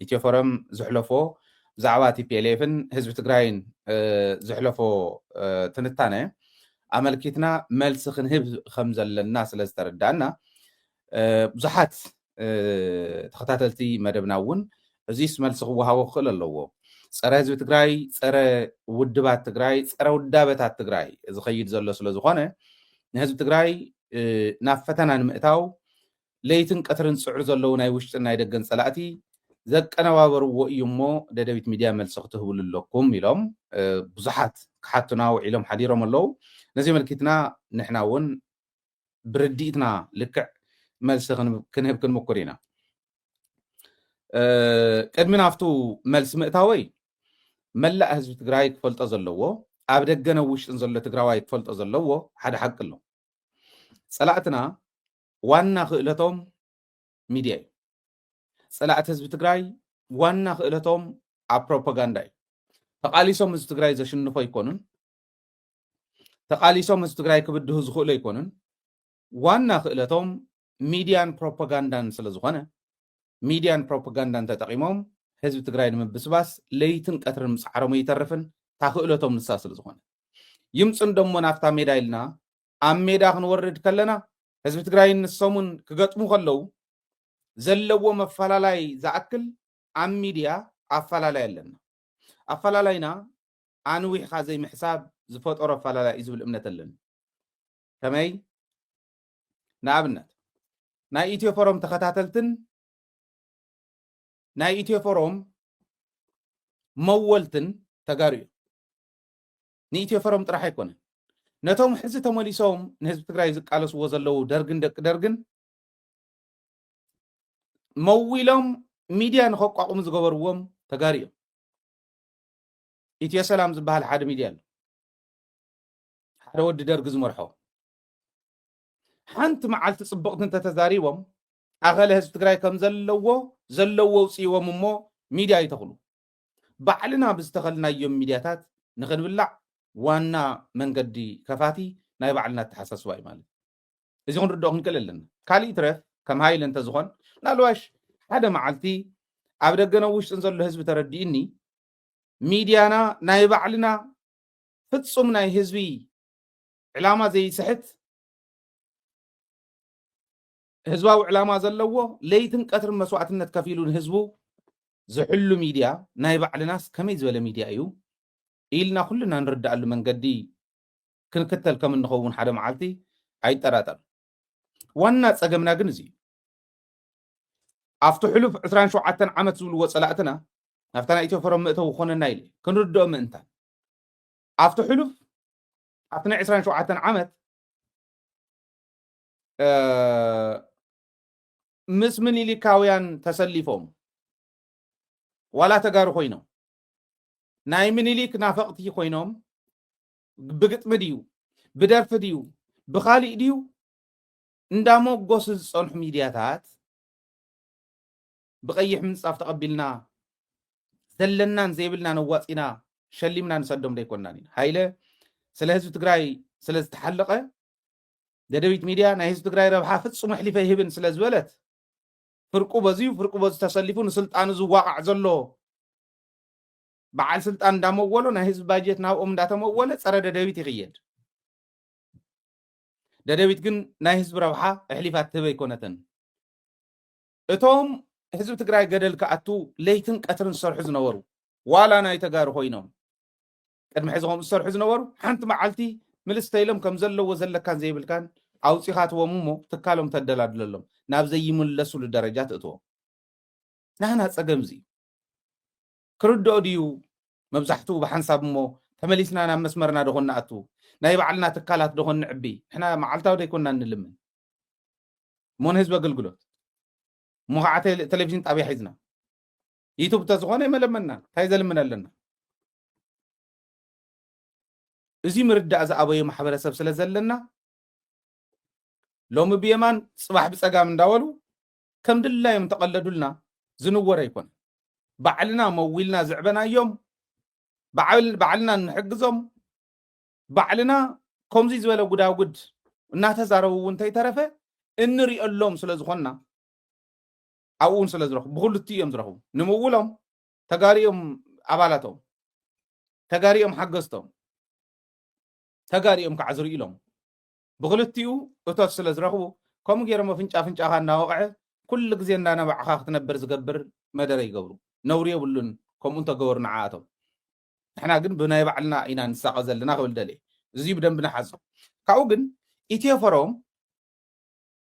ኢትዮ ፎረም ዘሕለፎ ብዛዕባ ቲ ፒ ኤል ኤፍን ህዝቢ ትግራይን ዘሕለፎ ትንታነ ኣመልኪትና መልሲ ክንህብ ከም ዘለና ስለ ዝተረዳእና ብዙሓት ተኸታተልቲ መደብና እውን እዚስ መልሲ ክወሃቦ ክኽእል ኣለዎ። ጸረ ህዝቢ ትግራይ፣ ጸረ ውድባት ትግራይ፣ ጸረ ውዳበታት ትግራይ ዝኸይድ ዘሎ ስለ ዝኾነ ንህዝቢ ትግራይ ናብ ፈተና ንምእታው ለይትን ቀትርን ዝፅዕሩ ዘለዉ ናይ ውሽጥን ናይ ደገን ፀላእቲ ዘቀነባበርዎ እዩ እሞ ደደቢት ሚድያ መልሲ ክትህብሉ ኣለኩም ኢሎም ብዙሓት ክሓቱና ውዒሎም ሓዲሮም ኣለዉ። ነዚ መልኪትና ንሕና እውን ብርድኢትና ልክዕ መልሲ ክንህብ ክንምኩር ኢና። ቅድሚ ናብቱ መልሲ ምእታወይ መላእ ህዝቢ ትግራይ ክፈልጦ ዘለዎ፣ ኣብ ደገን ኣብ ውሽጥን ዘሎ ትግራዋይ ክፈልጦ ዘለዎ ሓደ ሓቂ ኣሎ። ፀላእትና ዋና ክእለቶም ሚድያ እዩ። ፀላእቲ ህዝቢ ትግራይ ዋና ክእለቶም ኣብ ፕሮፓጋንዳ እዩ። ተቃሊሶም ህዝቢ ትግራይ ዘሽንፎ ኣይኮኑን። ተቃሊሶም ህዝቢ ትግራይ ክብድሁ ዝኽእሉ ኣይኮኑን። ዋና ክእለቶም ሚድያን ፕሮፓጋንዳን ስለ ዝኾነ ሚድያን ፕሮፓጋንዳን ተጠቂሞም ህዝቢ ትግራይ ንምብስባስ ለይትን ቀትርን ምፅዓሮም ኣይተርፍን። እታ ክእለቶም ንሳ ስለ ዝኾነ ይምፅን ደሞ ናብታ ሜዳ ኢልና ኣብ ሜዳ ክንወርድ ከለና ህዝቢ ትግራይን ንሶምን ክገጥሙ ከለዉ ዘለዎ መፈላላይ ዝኣክል ኣብ ሚድያ ኣፈላላይ ኣለና። ኣፈላላይና ኣንዊሕካ ዘይምሕሳብ ዝፈጠሮ ኣፈላላይ እዩ ዝብል እምነት ኣለኒ። ከመይ? ንኣብነት ናይ ኢትዮ ፎረም ተኸታተልትን ናይ ኢትዮ ፎረም መወልትን ተጋሩ እዮም። ንኢትዮ ፎረም ጥራሕ ኣይኮነን። ነቶም ሕዚ ተመሊሶም ንህዝቢ ትግራይ ዝቃለስዎ ዘለዉ ደርግን ደቂ ደርግን መዊሎም ሚድያ ንኸቋቁሙ ዝገበርዎም ተጋሩ እዮም። ኢትዮ ሰላም ዝበሃል ሓደ ሚድያ ኣሎ። ሓደ ወዲ ደርግ ዝመርሖ። ሓንቲ መዓልቲ ፅብቕቲ እንተተዛሪቦም ኣኸለ ህዝቢ ትግራይ ከም ዘለዎ ዘለዎ ውፅእዎም እሞ ሚድያ ይተኽሉ። ባዕልና ብዝተኸልናዮም ሚድያታት ንኽንብላዕ ዋና መንገዲ ከፋቲ ናይ ባዕልና ኣተሓሳስባ እዩ ማለት እዩ። እዚ ክንርድኦ ክንክእል ኣለና። ካልእ ይትረፍ ከም ሃይለ እንተዝኾን ምናልባሽ ሓደ መዓልቲ ኣብ ደገን ኣብ ውሽጥን ዘሎ ህዝቢ ተረዲእኒ ሚድያና ናይ ባዕልና ፍጹም ናይ ህዝቢ ዕላማ ዘይስሕት ህዝባዊ ዕላማ ዘለዎ ለይትን ቀትርን መስዋዕትነት ከፊሉ ንህዝቡ ዝሕሉ ሚድያ ናይ ባዕልናስ ከመይ ዝበለ ሚድያ እዩ ኢልና ኩልና ንርዳኣሉ መንገዲ ክንክተል ከም እንኸውን ሓደ መዓልቲ ኣይጠራጠር። ዋና ጸገምና ግን እዚ እዩ። ኣብቲ ሕሉፍ ዕስራን ሸውዓተን ዓመት ዝብልዎ ጸላእትና ናብታ ናይ ኢትዮ ፎረም መእተዊ ክኾነና ኢለ ክንርድኦ ምእንታን ኣብቲ ሕሉፍ ኣብቲ ናይ ዕስራን ሸውዓተን ዓመት ምስ ምኒሊካውያን ተሰሊፎም ዋላ ተጋሩ ኮይኖም ናይ ምኒሊክ ናፈቕቲ ኮይኖም ብግጥሚ ድዩ ብደርፊ ድዩ ብኻሊእ ድዩ እንዳሞጎሱ ዝፀንሑ ሚድያታት ብቐይሕ ምንፃፍ ተቐቢልና ዘለናን ዘይብልናን ኣዋፂና ሸሊምና ንሰዶም ዘይኮንናን ኢና። ሃይለ ስለ ህዝቢ ትግራይ ስለ ዝተሓለቐ ደደቢት ሚድያ ናይ ህዝቢ ትግራይ ረብሓ ፍፁም ኣሕሊፈ ይህብን ስለ ዝበለት ፍርቁ በዚዩ ፍርቁ በዚ ተሰሊፉ ንስልጣኑ ዝዋቃዕ ዘሎ በዓል ስልጣን እንዳመወሎ ናይ ህዝቢ ባጀት ናብኦም እንዳተመወለ ፀረ ደደቢት ይኽየድ። ደደቢት ግን ናይ ህዝቢ ረብሓ ኣሕሊፋ ትህብ ኣይኮነትን። እቶም ህዝቢ ትግራይ ገደል ክኣቱ ለይትን ቀትርን ዝሰርሑ ዝነበሩ ዋላ ናይ ተጋሩ ኮይኖም ቅድሚ ሕዚ ከምኡ ዝሰርሑ ዝነበሩ ሓንቲ መዓልቲ ምልስ ተይሎም ከም ዘለዎ ዘለካን ዘይብልካን ኣውፂኻትዎም እሞ ትካሎም ተደላድለሎም ናብ ዘይምለሱሉ ደረጃ ትእትዎም። ናህና ፀገም እዚ ክርድኦ ድዩ መብዛሕትኡ ብሓንሳብ እሞ ተመሊስና ናብ መስመርና ደኾን ንኣቱ ናይ ባዕልና ትካላት ደኾን ንዕቢ ንሕና መዓልታዊ ደይኮንና ንልምን እሞ ንህዝቢ ኣገልግሎት እሞ ከዓ ቴሌ- ቴሌቪዥን ጣብያ ሒዝና ዩቱብ እንተዝኾነ የመለመና እንታይ ዘልምን ኣለና እዚ ምርዳእ ዝኣበዮ ማሕበረሰብ ስለ ዘለና ሎሚ ብየማን ፅባሕ ብፀጋም እንዳበሉ ከም ድላዮም እንተቐለዱልና ዝንወር ኣይኮነን። ባዕልና መዊልና ዝዕበናዮም ባዕልና እንሕግዞም ባዕልና ከምዚ ዝበለ ጉዳጉድ እናተዛረቡ እውን እንተይተረፈ እንሪኦሎም ስለ ዝኾንና ኣብኡ እውን ስለ ዝረኽቡ ብክልቲኡ እዮም ዝረኽቡ። ንምውሎም ተጋሩ እዮም ኣባላቶም፣ ተጋሩ እዮም ሓገዝቶም፣ ተጋሩ እዮም ከዓ ዝርእሎም። ብክልቲኡ እቶት ስለ ዝረኽቡ ከምኡ ገይሮም ኣፍንጫ ኣፍንጫኻ እናወቕዐ ኩሉ ግዜ እንዳነባዕኻ ክትነብር ዝገብር መደረ ይገብሩ። ነውሪ የብሉን ከምኡ እንተገበሩ ንዓኣቶም። ንሕና ግን ብናይ ባዕልና ኢና ንሳቐ ዘለና ክብል ደልየ። እዚ ብደንቢ ንሓዞ። ካብኡ ግን ኢትዮ ፎረም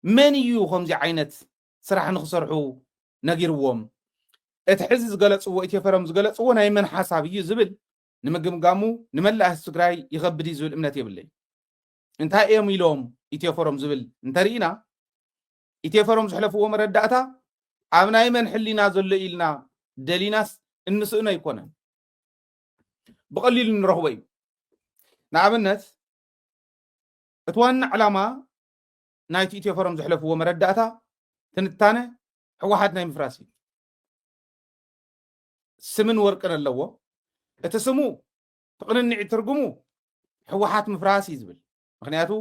መን እዩ ከምዚ ዓይነት ስራሕ ንክሰርሑ ነጊርዎም? እቲ ሕዚ ዝገለፅዎ ኢትዮ ፎረም ዝገለፅዎ ናይ መን ሓሳብ እዩ ዝብል ንምግምጋሙ ንመላእ ህዝቢ ትግራይ ይኸብድ እዩ ዝብል እምነት የብለይ። እንታይ እዮም ኢሎም ኢትዮ ፎረም ዝብል እንተርኢና ኢትዮ ፎረም ዘሕለፍዎ መረዳእታ ኣብ ናይ መን ሕሊና ዘሎ ኢልና ደሊናስ እንስእኖ ኣይኮነን። ብቐሊሉ ንረኽቦ እዩ። ንኣብነት እቲ ዋና ዕላማ ናይቲ ኢትዮ ፎረም ዘሕለፍዎ መረዳእታ ትንታነ ህወሓት ናይ ምፍራስ እዩ። ስምን ወርቅን ኣለዎ። እቲ ስሙ ትቕንንዒ ትርጉሙ ህወሓት ምፍራስ እዩ ዝብል። ምክንያቱ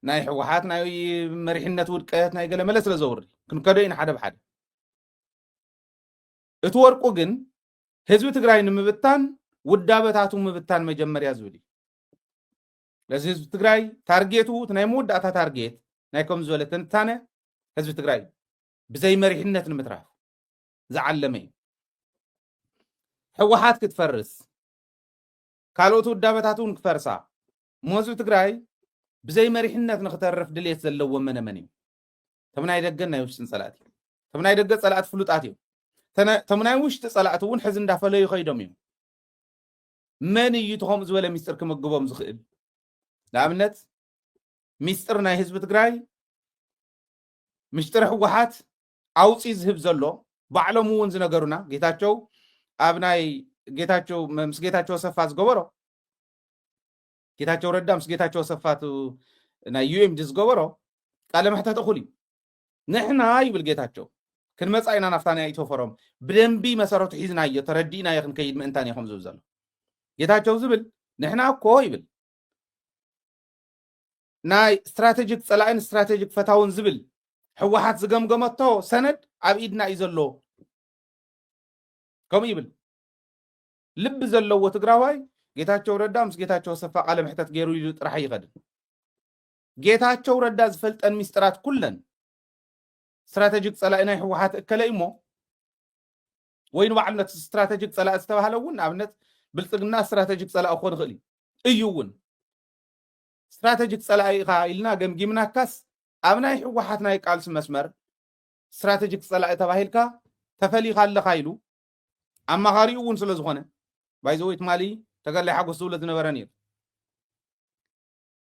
ናይ ህወሓት ናይ መሪሕነት ውድቀት ናይ ገለመለ ስለ ዘውርድ ክንከዶ ኢና ሓደ ብሓደ። እቲ ወርቁ ግን ህዝቢ ትግራይ ንምብታን ውዳበታቱ ምብታን መጀመርያ ዝብል እዩ። ስለዚ ህዝቢ ትግራይ ታርጌቱ እቲ ናይ መወዳእታ ታርጌት ናይ ከም ዝበለ ትንታነ ህዝቢ ትግራይ ብዘይ መሪሕነት ንምትራፍ ዝዓለመ እዩ። ህወሓት ክትፈርስ ካልኦት ውዳበታት እውን ክፈርሳ እሞ ህዝቢ ትግራይ ብዘይ መሪሕነት ንክተርፍ ድሌት ዘለዎ መነመን እዩ? እቶም ናይ ደገን ናይ ውሽጥን ፀላእቲ እዮም። እቶም ናይ ደገ ፀላእቲ ፍሉጣት እዮም። እቶም ናይ ውሽጢ ፀላእቲ እውን ሕዚ እንዳፈለዩ ከይዶም እዮም። መን እዩ እቲ ከምኡ ዝበለ ሚስጥር ክምግቦም ዝኽእል? ንኣብነት ሚስጥር ናይ ህዝቢ ትግራይ፣ ሚስጥር ህወሓት ኣውፂ ዝህብ ዘሎ ባዕሎም እውን ዝነገሩና ጌታቸው ኣብ ናይ ጌታቸው ምስ ጌታቸው ሰፋ ዝገበሮ ጌታቸው ረዳ ምስ ጌታቸው ሰፋ ናይ ዩኤምዲ ዝገበሮ ቃለ መሕተት እኹል እዩ። ንሕና ይብል ጌታቸው ክንመፃ ኢና ናፍታ ናይ ኢትዮ ፎረም ብደንቢ መሰረቱ ሒዝናዮ ተረዲእናዮ ክንከይድ ምእንታን እዮም ዝብል ዘሎ። ጌታቸው ዝብል ንሕና እኮ ይብል ናይ ስትራቴጂክ ፀላእን ስትራቴጂክ ፈታውን ዝብል ህወሓት ዝገምገመቶ ሰነድ ኣብ ኢድና እዩ ዘሎ። ከምኡ ይብል። ልቢ ዘለዎ ትግራዋይ ጌታቸው ረዳ ምስ ጌታቸው ኣሰፋ ቃለ መሕተት ገይሩ ኢሉ ጥራሕ ኣይኸድን። ጌታቸው ረዳ ዝፈልጠን ሚስጥራት ኩለን ስትራቴጂክ ፀላኢ ናይ ህወሓት እከለ እሞ ወይ ንባዕሉ ነቲ ስትራቴጂክ ፀላኢ ዝተባህለ እውን ንኣብነት ብልፅግና ስትራቴጂክ ፀላኢ ክኾን ይኽእል እዩ እዩ እውን ስትራቴጂክ ፀላኢ ኢኻ ኢልና ገምጊምናካስ ኣብ ናይ ህወሓት ናይ ቃልሲ መስመር ስትራቴጂክ ፀላኢ ተባሂልካ ተፈሊኻ ኣለኻ ኢሉ ኣማኻሪኡ እውን ስለ ዝኾነ ባይዘወይ ትማሊ ተጋዳላይ ሓጎስ ዝብሎ ዝነበረ ነይሩ።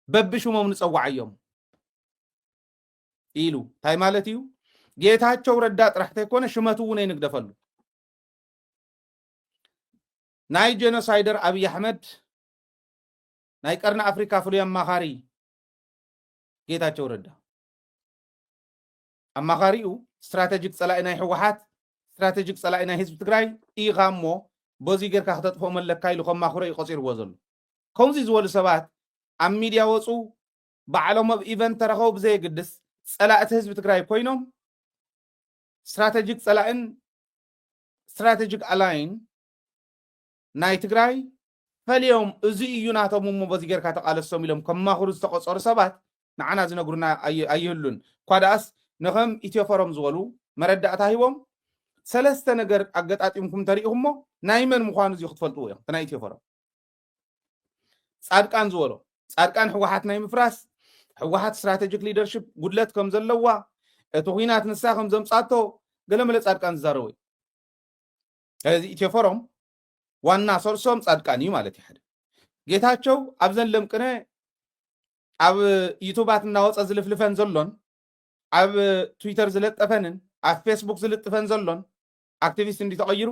በብሽሞም ንፀዋዓዮም ኢሉ እንታይ ማለት እዩ? ጌታቸው ረዳ ጥራሕ ተይኮነ ሽመቱ እውን ኣይንግደፈሉ። ናይ ጀኖሳይደር ኣብይ ኣሕመድ ናይ ቀርኒ ኣፍሪካ ፍሉይ ኣማኻሪ ጌታቸው ረዳ ኣማኻሪኡ ስትራቴጂክ ፀላኢ ናይ ህወሓት ስትራቴጂክ ፀላኢ ናይ ህዝቢ ትግራይ ኢኻ እሞ በዚ ጌርካ ክተጥፍኦም ኣለካ ኢሉ ከማኽሮ እዩ ቆፂርዎ ዘሎ። ከምዚ ዝበሉ ሰባት ኣብ ሚድያ ወፁ ባዕሎም ኣብ ኢቨንት ተረኸቡ ብዘየግድስ ፀላእቲ ህዝቢ ትግራይ ኮይኖም ስትራቴጂክ ፀላእን ስትራቴጂክ ኣላይን ናይ ትግራይ ፈልዮም እዚ እዩ ናቶም እሞ በዚ ጌርካ ተቃለሶም ኢሎም ከማኽሩ ዝተቆፀሩ ሰባት ንዓና ዝነግሩና ኣይህሉን። እኳ ደኣስ ንኸም ኢትዮ ፎረም ዝበሉ መረዳእታ ሂቦም ሰለስተ ነገር ኣገጣጢምኩም ተሪኢኹሞ ናይ መን ምዃኑ እዚ ክትፈልጥዎ እዮም። ናይ ኢትዮ ፎረም ፃድቃን ዝበሎ ፃድቃን ህወሓት ናይ ምፍራስ ህወሓት ስትራቴጂክ ሊደርሽፕ ጉድለት ከም ዘለዋ እቲ ኩናት ንሳ ከም ዘምፃቶ ገለመለ ፃድቃን ዝዛረቡ እዩ። ስለዚ ኢትዮ ፎረም ዋና ሶርሶም ፃድቃን እዩ ማለት እዩ። ሓደ ጌታቸው ኣብዘን ለምቅነ ኣብ ዩቱባት እናወፀ ዝልፍልፈን ዘሎን ኣብ ትዊተር ዝለጠፈንን ኣብ ፌስቡክ ዝልጥፈን ዘሎን ኣክቲቪስት እንዲ ተቐይሩ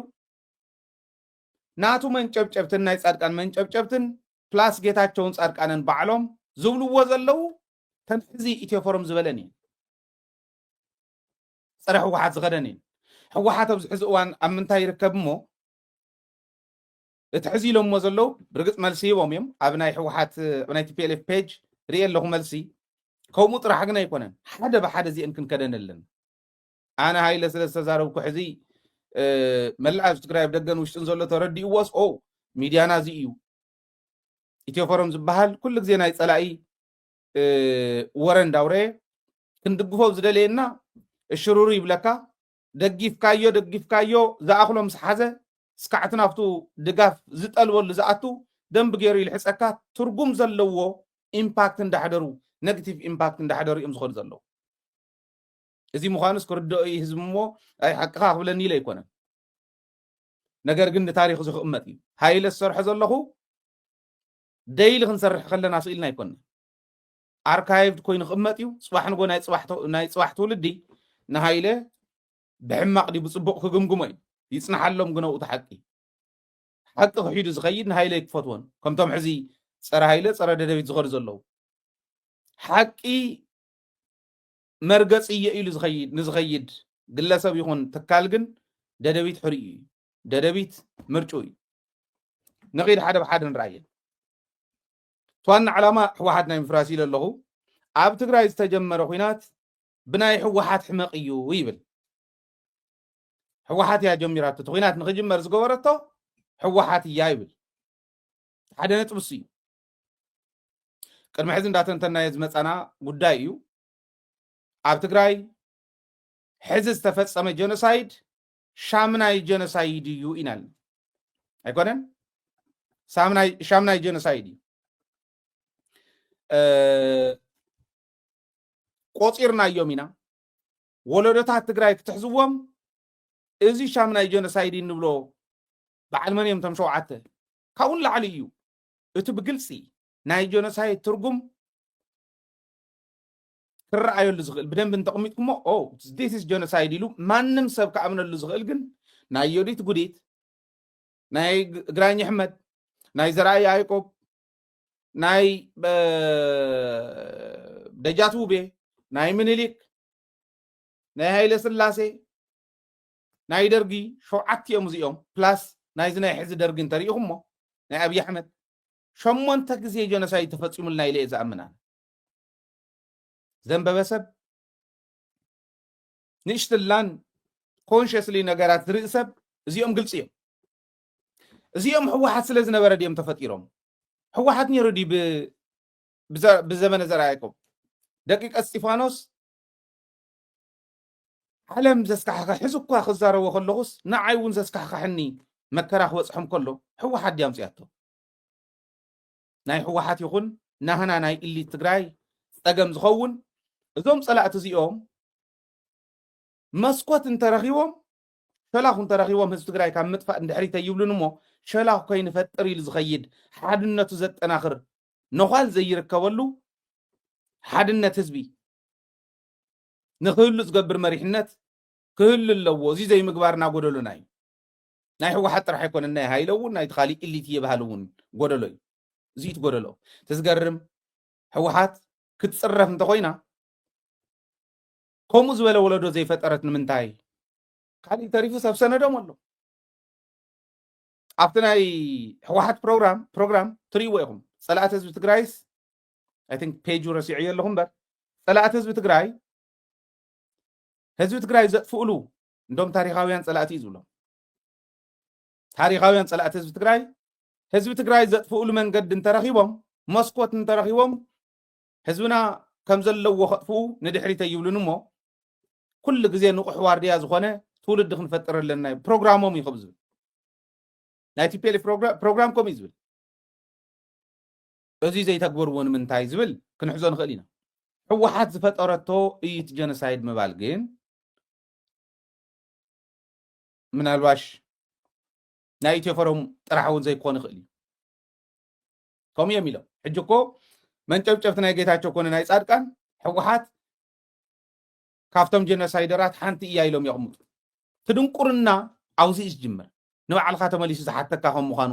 ናቱ መንጨብጨብትን ናይ ፃድቃን መንጨብጨብትን ፕላስ ጌታቸውን ፃድቃንን ባዕሎም ዝብልዎ ዘለዉ ተንሕዚ ኢትዮ ፎረም ዝበለን እዩ። ፀረ ህወሓት ዝኸደን እዩ። ህወሓት ኣብዚ ሕዚ እዋን ኣብ ምንታይ ይርከብ እሞ እቲ ሕዚ ኢሎሞ ዘለዉ ብርግፅ መልሲ ሂቦም እዮም ኣብ ናይ ህወሓት ኣብ ናይ ቲፒኤልኤፍ ፔጅ ርኢ ኣለኹ መልሲ ከምኡ ጥራሕ ግን ኣይኮነን ሓደ ብሓደ እዚአን ክንከደን ኣለና ኣነ ሃይለ ስለ ዝተዛረብኩ ሕዚ መላእ ህዝቢ ትግራይ ኣብ ደገን ውሽጥን ዘሎ ተረዲእዎስ ኦ ሚድያና እዚ እዩ። ኢትዮ ፎረም ዝበሃል ኩሉ ግዜ ናይ ፀላኢ ወረ እንዳውረየ ክንድግፎ ዝደለየና እሽሩሩ ይብለካ። ደጊፍካዮ ደጊፍካዮ ዝኣኽሎ ምስ ሓዘ ስካዕቲ ናብቱ ድጋፍ ዝጠልበሉ ዝኣቱ ደንብ ገይሩ ይልሕፀካ። ትርጉም ዘለዎ ኢምፓክት እንዳሕደሩ፣ ኔጋቲቭ ኢምፓክት እንዳሕደሩ እዮም ዝኸዱ ዘለዉ። እዚ ምዃኑስ ክርድኦ እዩ ህዝቢ እሞ ኣይ ሓቅኻ ክብለኒ ኢለ ኣይኮነን። ነገር ግን ንታሪኽ እዚ ክቕመጥ እዩ። ሃይለ ዝሰርሖ ዘለኹ ደይሊ ክንሰርሕ ከለና ስኢልና ኣይኮንና። ኣርካይቭድ ኮይኑ ክቕመጥ እዩ። ፅባሕ ንጎ ናይ ፅባሕ ትውልዲ ንሃይለ ብሕማቕ ድዩ ብፅቡቕ ክግምግሞ እዩ። ይፅናሓሎም ግነኡ እቲ ሓቂ። ሓቂ ክሒዱ ዝኸይድ ንሃይለ ኣይክፈትዎን። ከምቶም ሕዚ ፀረ ሃይለ ፀረ ደደቢት ዝኸዱ ዘለዉ ሓቂ መርገፂ እየ ኢሉ ንዝኸይድ ግለሰብ ይኹን ትካል ግን ደደቢት ሕርኡ እዩ። ደደቢት ምርጭኡ እዩ። ንኺድ ሓደ ብሓደ ንርኣየን። ዋና ዓላማ ህወሓት ናይ ምፍራስ ኢለ ኣለኹ። ኣብ ትግራይ ዝተጀመረ ኹናት ብናይ ህወሓት ሕመቕ እዩ ይብል። ህወሓት እያ ጀሚራቶ። እቲ ኹናት ንክጅመር ዝገበረቶ ህወሓት እያ ይብል። ሓደ ነጥቢ እሱ እዩ። ቅድሚ ሕዚ እንዳተንተናዮ ዝመፃና ጉዳይ እዩ። ኣብ ትግራይ ሕዚ ዝተፈፀመ ጀኖሳይድ ሻምናይ ጀኖሳይድ እዩ ኢና። ኣይኮነን? ሻምናይ ጀኖሳይድ እዩ። ቆፂርናዮም ኢና። ወለዶታት ትግራይ ክትሕዝዎም እዚ ሻምናይ ጀኖሳይድ እንብሎ በዓል መን እዮም እቶም ሸውዓተ? ካብኡ ንላዕሊ እዩ። እቲ ብግልፂ ናይ ጀኖሳይድ ትርጉም ክረኣየሉ ዝኽእል ብደንብ እንተቕሚጥኩሞ ኦ ዲስ ጀኖሳይድ ኢሉ ማንም ሰብ ክኣምነሉ ዝኽእል ግን ናይ ዮዲት ጉዲት፣ ናይ ግራኝ ኣሕመድ፣ ናይ ዘርኣይ ያዕቆብ፣ ናይ ደጃት ውቤ፣ ናይ ምኒልክ፣ ናይ ሃይለ ስላሴ፣ ናይ ደርጊ ሸውዓቲኦም እዚኦም ፕላስ ናይዚ ናይ ሕዚ ደርጊ እንተሪኢኹሞ ናይ ኣብዪ ኣሕመድ ሸሞንተ ግዜ ጀኖሳይድ ተፈፂሙልና ኢለ እየ ዝኣምን ኣነ። ዘንበበ ሰብ ንእሽትላን ኮንሽስሊ ነገራት ዝርኢ ሰብ እዚኦም ግልፂ እዮም። እዚኦም ህወሓት ስለ ዝነበረ ድዮም ተፈጢሮም? ህወሓት ነይሩ ድዩ ብዘመነ ዘርኣይ ያዕቆብ? ደቂቀ እስጢፋኖስ ዓለም ዘስካሕክሕ ሕዚ እኳ ክዛረቦ ከለኹስ ንዓይ እውን ዘስካሕክሐኒ መከራ ክበፅሖም ከሎ ህወሓት ድያ ኣምፅያቶ? ናይ ህወሓት ይኹን ናህና ናይ ኢሊት ትግራይ ፀገም ዝኸውን እዞም ፀላእቲ እዚኦም መስኮት እንተረኺቦም ሸላኹ እንተረኺቦም ህዝቢ ትግራይ ካብ ምጥፋእ እንድሕሪት ኣይብሉን እሞ ሸላኹ ከይንፈጥር ኢሉ ዝኸይድ ሓድነቱ ዘጠናኽር ነዃል ዘይርከበሉ ሓድነት ህዝቢ ንክህሉ ዝገብር መሪሕነት ክህሉ ኣለዎ። እዚ ዘይምግባርና ጎደሎና እዩ። ናይ ህወሓት ጥራሕ ኣይኮነን፣ ናይ ሃይለ እውን ናይቲ ካሊእ ኢሊት እየ በሃሊ እውን ጎደሎ እዩ። እዚ እቲ ጎደሎ እቲ ዝገርም ህወሓት ክትፅረፍ እንተኮይና ከምኡ ዝበለ ወለዶ ዘይፈጠረት ንምንታይ? ካሊእ ተሪፉ ሰብ ሰነዶም ኣሎ ኣብቲ ናይ ህወሓት ፕሮግራም ፕሮግራም ትርእይዎ ኢኹም። ፀላእቲ ህዝቢ ትግራይስ I think ፔጁ ረሲዐዮ ኣለኹ እምበር ፀላእቲ ህዝቢ ትግራይ ህዝቢ ትግራይ ዘጥፍእሉ እንዶም ታሪካውያን ፀላእቲ እዩ ዝብሎም። ታሪካውያን ፀላእቲ ህዝቢ ትግራይ ህዝቢ ትግራይ ዘጥፍእሉ መንገዲ እንተረኺቦም መስኮት እንተረኺቦም ህዝብና ከም ዘለዎ ከጥፍኡ ንድሕሪት ኣይብሉን እሞ ኩሉ ግዜ ንቑሕ ዋርድያ ዝኾነ ትውልዲ ክንፈጥር ኣለና እዩ ፕሮግራሞም እዩ ከም ዝብል ናይ ቲፒኤልኤፍ ፕሮግራም ከምኡ እዩ ዝብል። እዚ ዘይተግበርዎ ንምንታይ ዝብል ክንሕዞ ንኽእል ኢና። ህወሓት ዝፈጠረቶ እዩ እቲ ጀኖሳይድ ምባል ግን ምናልባሽ ናይ ኢትዮ ፎረም ጥራሕ እውን ዘይኮን ይኽእል እዩ። ከምኡ እዮም ኢሎም። ሕጂ እኮ መንጨብጨብቲ ናይ ጌታቸው ኮነ ናይ ፃድቃን ህወሓት ካብቶም ጀኖሳይደራት ሓንቲ እያ ኢሎም የቕምጡ። እቲ ድንቁርና ኣብዚ እዩ ዝጅምር። ንባዕልኻ ተመሊሱ ዝሓተካ ከም ምዃኑ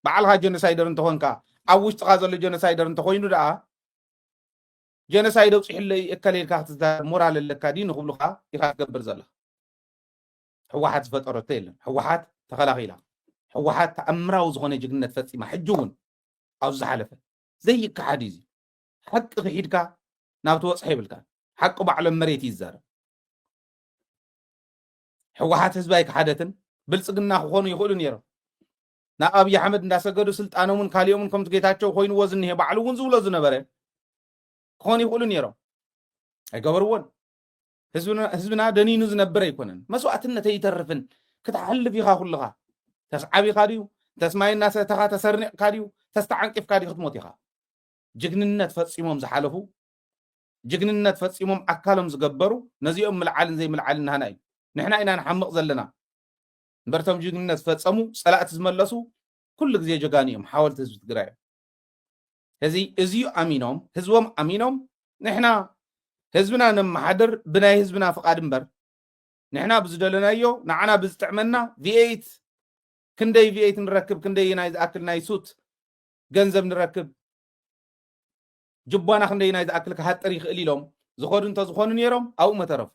ባዕልኻ ጀኖሳይደር እንተኾንካ ኣብ ውሽጥኻ ዘሎ ጀኖሳይደር እንተኾይኑ ደኣ ጀኖሳይድ ኣውፂሕለይ እከለ ኢልካ ክትዛረብ ሞራል ኣለካ ድዩ ንክብሉካ ኢኻ ትገብር ዘለኻ። ህወሓት ዝፈጠረቶ የለን። ህወሓት ተኸላኺላ። ህወሓት ተኣምራዊ ዝኾነ ጅግነት ፈፂማ ሕጂ እውን ኣብዚ ዝሓለፈ ዘይከሓድ እዩ። ሓቂ ክሒድካ ናብ ትበፅሖ የብልካ። ሓቂ ባዕሎም መሬት እዩ ዝዛረብ። ህወሓት ህዝቢ ኣይከሓደትን። ብልፅግና ክኾኑ ይኽእሉ ነይሮም። ናብ ኣብይ ኣሕመድ እንዳሰገዱ ስልጣኖምን ካሊኦምን ከምቲ ጌታቸው ኮይንዎ ዝኒሄ ባዕሉ እውን ዝብሎ ዝነበረ ክኾኑ ይኽእሉ ነይሮም። ኣይገበርዎን። ህዝብና ደኒኑ ዝነብር ኣይኮነን። መስዋእትነት ኣይተርፍን። ክትሓልፍ ኢኻ ኩልኻ። ተስዓብ ኢኻ ድዩ? ተስማይ እናሰተኻ ተሰርኒቕካ ድዩ? ተስተዓንቂፍካ ድዩ ክትሞት ኢኻ? ጅግንነት ፈፂሞም ዝሓለፉ፣ ጅግንነት ፈፂሞም ኣካሎም ዝገበሩ፣ ነዚኦም ምልዓልን ዘይምልዓልን ናህና እዩ። ንሕና ኢና ንሓምቕ ዘለና። እምበር እቶም ጅግንነት ዝፈፀሙ፣ ፀላእቲ ዝመለሱ ኩሉ ግዜ ጀጋኑ እዮም፣ ሓወልቲ ህዝቢ ትግራይ እዮም። እዚ እዚዩ ኣሚኖም፣ ህዝቦም ኣሚኖም፣ ንሕና ህዝብና ነመሓድር ብናይ ህዝብና ፍቓድ እምበር፣ ንሕና ብዝደለናዮ፣ ንዓና ብዝጥዕመና፣ ቪኤይት ክንደይ ቪኤይት ንረክብ፣ ክንደይ ናይ ዝኣክል ናይ ሱት ገንዘብ ንረክብ፣ ጅቧና ክንደይ ናይ ዝኣክል ክሃጥር ይኽእል ኢሎም ዝኸዱ እንተዝኾኑ ነይሮም፣ ኣብኡ መተረፉ።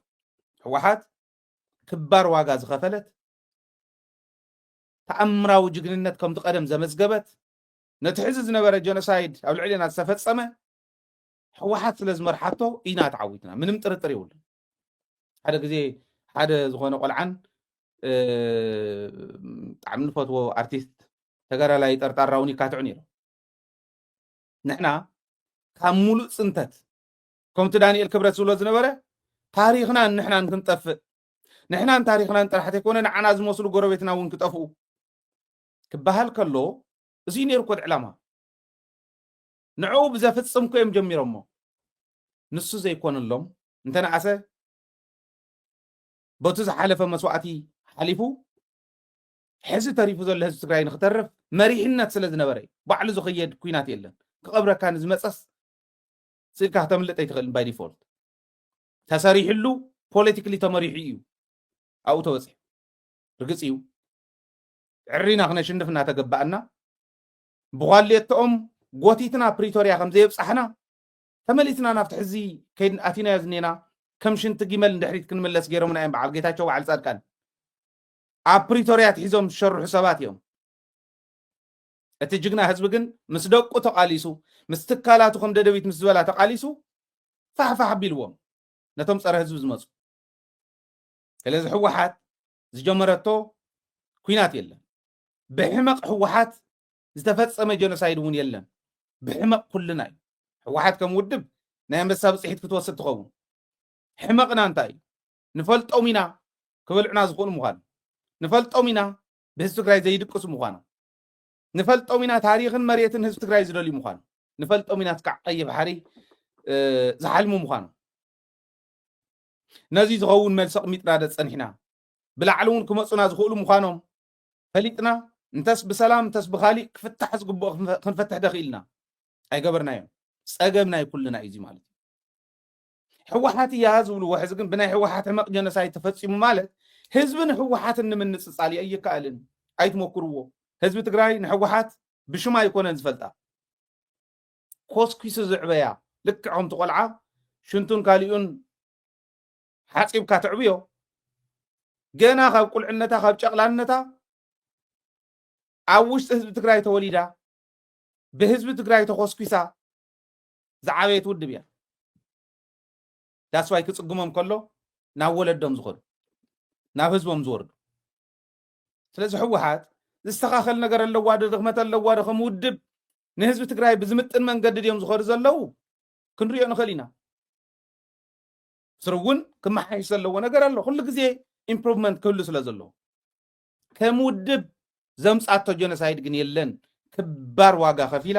ህወሓት ክባር ዋጋ ዝኸፈለት፣ ተኣምራዊ ጅግንነት ከምቲ ቀደም ዘመዝገበት፣ ነቲ ሕዚ ዝነበረ ጀኖሳይድ ኣብ ልዕሌና ዝተፈጸመ ህወሓት ስለ ዝመርሓቶ ኢና ተዓዊትና። ምንም ጥርጥር የብሉን። ሓደ ግዜ ሓደ ዝኾነ ቆልዓን፣ እ፣ ብጣዕሚ ንፈትዎ ኣርቲስት ተጋዳላይ ጠርጣራ እውን ይካትዑ ነይሮም። ንሕና ካብ ሙሉእ ፅንተት፣ ከምቲ ዳንኤል ክብረት ዝብሎ ዝነበረ፣ ታሪኽናን ንሕናን ክንጠፍእ፣ ንሕናን ታሪኽናን ጥራሕ ዘይኮነ፣ ንዓና ዝመስሉ ጎረቤትና እውን ክጠፍኡ ክበሃል ከሎ፣ እዚ ነይሩ እኮ እቲ ዕላማ። ንዕኡ ብዘፍጽም እኮ እዮም ጀሚሮሞ። ንሱ ዘይኮነሎም፣ እንተነኣሰ በቲ ዝሓለፈ መስዋእቲ ሓሊፉ፣ ሕዚ ተሪፉ ዘሎ ህዝቢ ትግራይ ንክተርፍ መሪሕነት ስለ ዝነበረ እዩ። ባዕሉ ዝኸየድ ኩናት የለን። ክቐብረካ ንዝመፀስ ስኢልካ ክተምልጥ ኣይትኽእልን። ባይ ዲፎልት ተሰሪሕሉ፣ ፖለቲክሊ ተመሪሑ እዩ ኣብኡ ተበፂሑ። ርግፅ እዩ፣ ዕሪና ክነሽንፍ እናተገባእና፣ ብኳሌቶኦም ጎቲትና ፕሪቶርያ ከም ዘየብፃሕና፣ ተመሊስና ናብቲ ሕዚ ከይድ ኣቲናዮ ዝኔና ከም ሽንቲ ጊመል ንድሕሪት ክንምለስ ገይሮምና እዮም። በዓል ጌታቸው፣ በዓል ፃድቃን ኣብ ፕሪቶርያ ትሒዞም ዝሸርሑ ሰባት እዮም። እቲ ጅግና ህዝቢ ግን ምስ ደቁ ተቓሊሱ፣ ምስ ትካላቱ ከም ደደቢት ምስ ዝበላ ተቓሊሱ፣ ፋሕፋሕ ኣቢልዎም ነቶም ጸረ ህዝቢ ዝመጹ። ስለዚ ህወሓት ዝጀመረቶ ኲናት የለን። ብሕመቕ ህወሓት ዝተፈጸመ ጀኖሳይድ እውን የለን። ብሕመቕ ኩልና እዩ። ህወሓት ከም ውድብ ናይ ኣንበሳ ብፅሒት ክትወስድ ትኸውን። ሕመቕና እንታይ እዩ? ንፈልጦም ኢና ክበልዑና ዝኽእሉ ምዃኑ። ንፈልጦም ኢና ብህዝቢ ትግራይ ዘይድቅሱ ምዃኑ። ንፈልጦም ኢና ታሪኽን መሬትን ህዝቢ ትግራይ ዝደልዩ ምዃኑ። ንፈልጦም ኢና እስካዕ ቀይሕ ባሕሪ፣ እ፣ ዝሓልሙ ምዃኑ። ነዚ ዝኸውን መልሲ ኣቕሚጥና ዶ ጸኒሕና? ብላዕሊ እውን ክመጹና ዝኽእሉ ምዃኖም ፈሊጥና፣ እንተስ ብሰላም እንተስ ብኻሊእ ክፍታሕ ዝግብኦ ክንፈ-፣ ክንፈትሕ ዶ ክኢልና? ኣይገበርናዮን። ጸገም ናይ ኩልና እዩ እዚ ማለት እዩ። ህወሓት እያ ዝብልዎ ሕዚ ግን ብናይ ህወሓት ሕመቕ ጀኖሳይድ ተፈጺሙ ማለት ህዝቢ ንህወሓትን ንምንጽጻል እዩ፣ ኣይከኣልን። ኣይትሞክርዎ። ህዝቢ ትግራይ ንህወሓት ብሽማ ኣይኮነን ዝፈልጣ። ኮስኪሱ ዝዕበያ ልክዕ ከምቲ ቆልዓ ሽንቱን ካሊኡን ሓፂብካ ትዕብዮ። ገና ካብ ቁልዕነታ፣ ካብ ጨቕላነታ ኣብ ውሽጢ ህዝቢ ትግራይ ተወሊዳ፣ ብህዝቢ ትግራይ ተኾስኲሳ ዝዓበየት ውድብ እያ። ዳስዋይ ክጽግሞም ከሎ ናብ ወለዶም ዝኸዱ፣ ናብ ህዝቦም ዝወርዱ። ስለዚ ህወሓት ዝስተኻኸል ነገር ኣለዋ ዶ፣ ድኽመት ኣለዋ ዶ፣ ከም ውድብ ንህዝቢ ትግራይ ብዝምጥን መንገዲ ድዮም ዝኸዱ ዘለዉ ክንሪኦ ንኽእል ኢና። ስሩ እውን ክመሓየሽ ዘለዎ ነገር ኣሎ። ኩሉ ግዜ ኢምፕሩቭመንት ክህሉ ስለ ዘለዎ። ከም ውድብ ዘምጻቶ ጀኖሳይድ ግን የለን። ክባር ዋጋ ከፊላ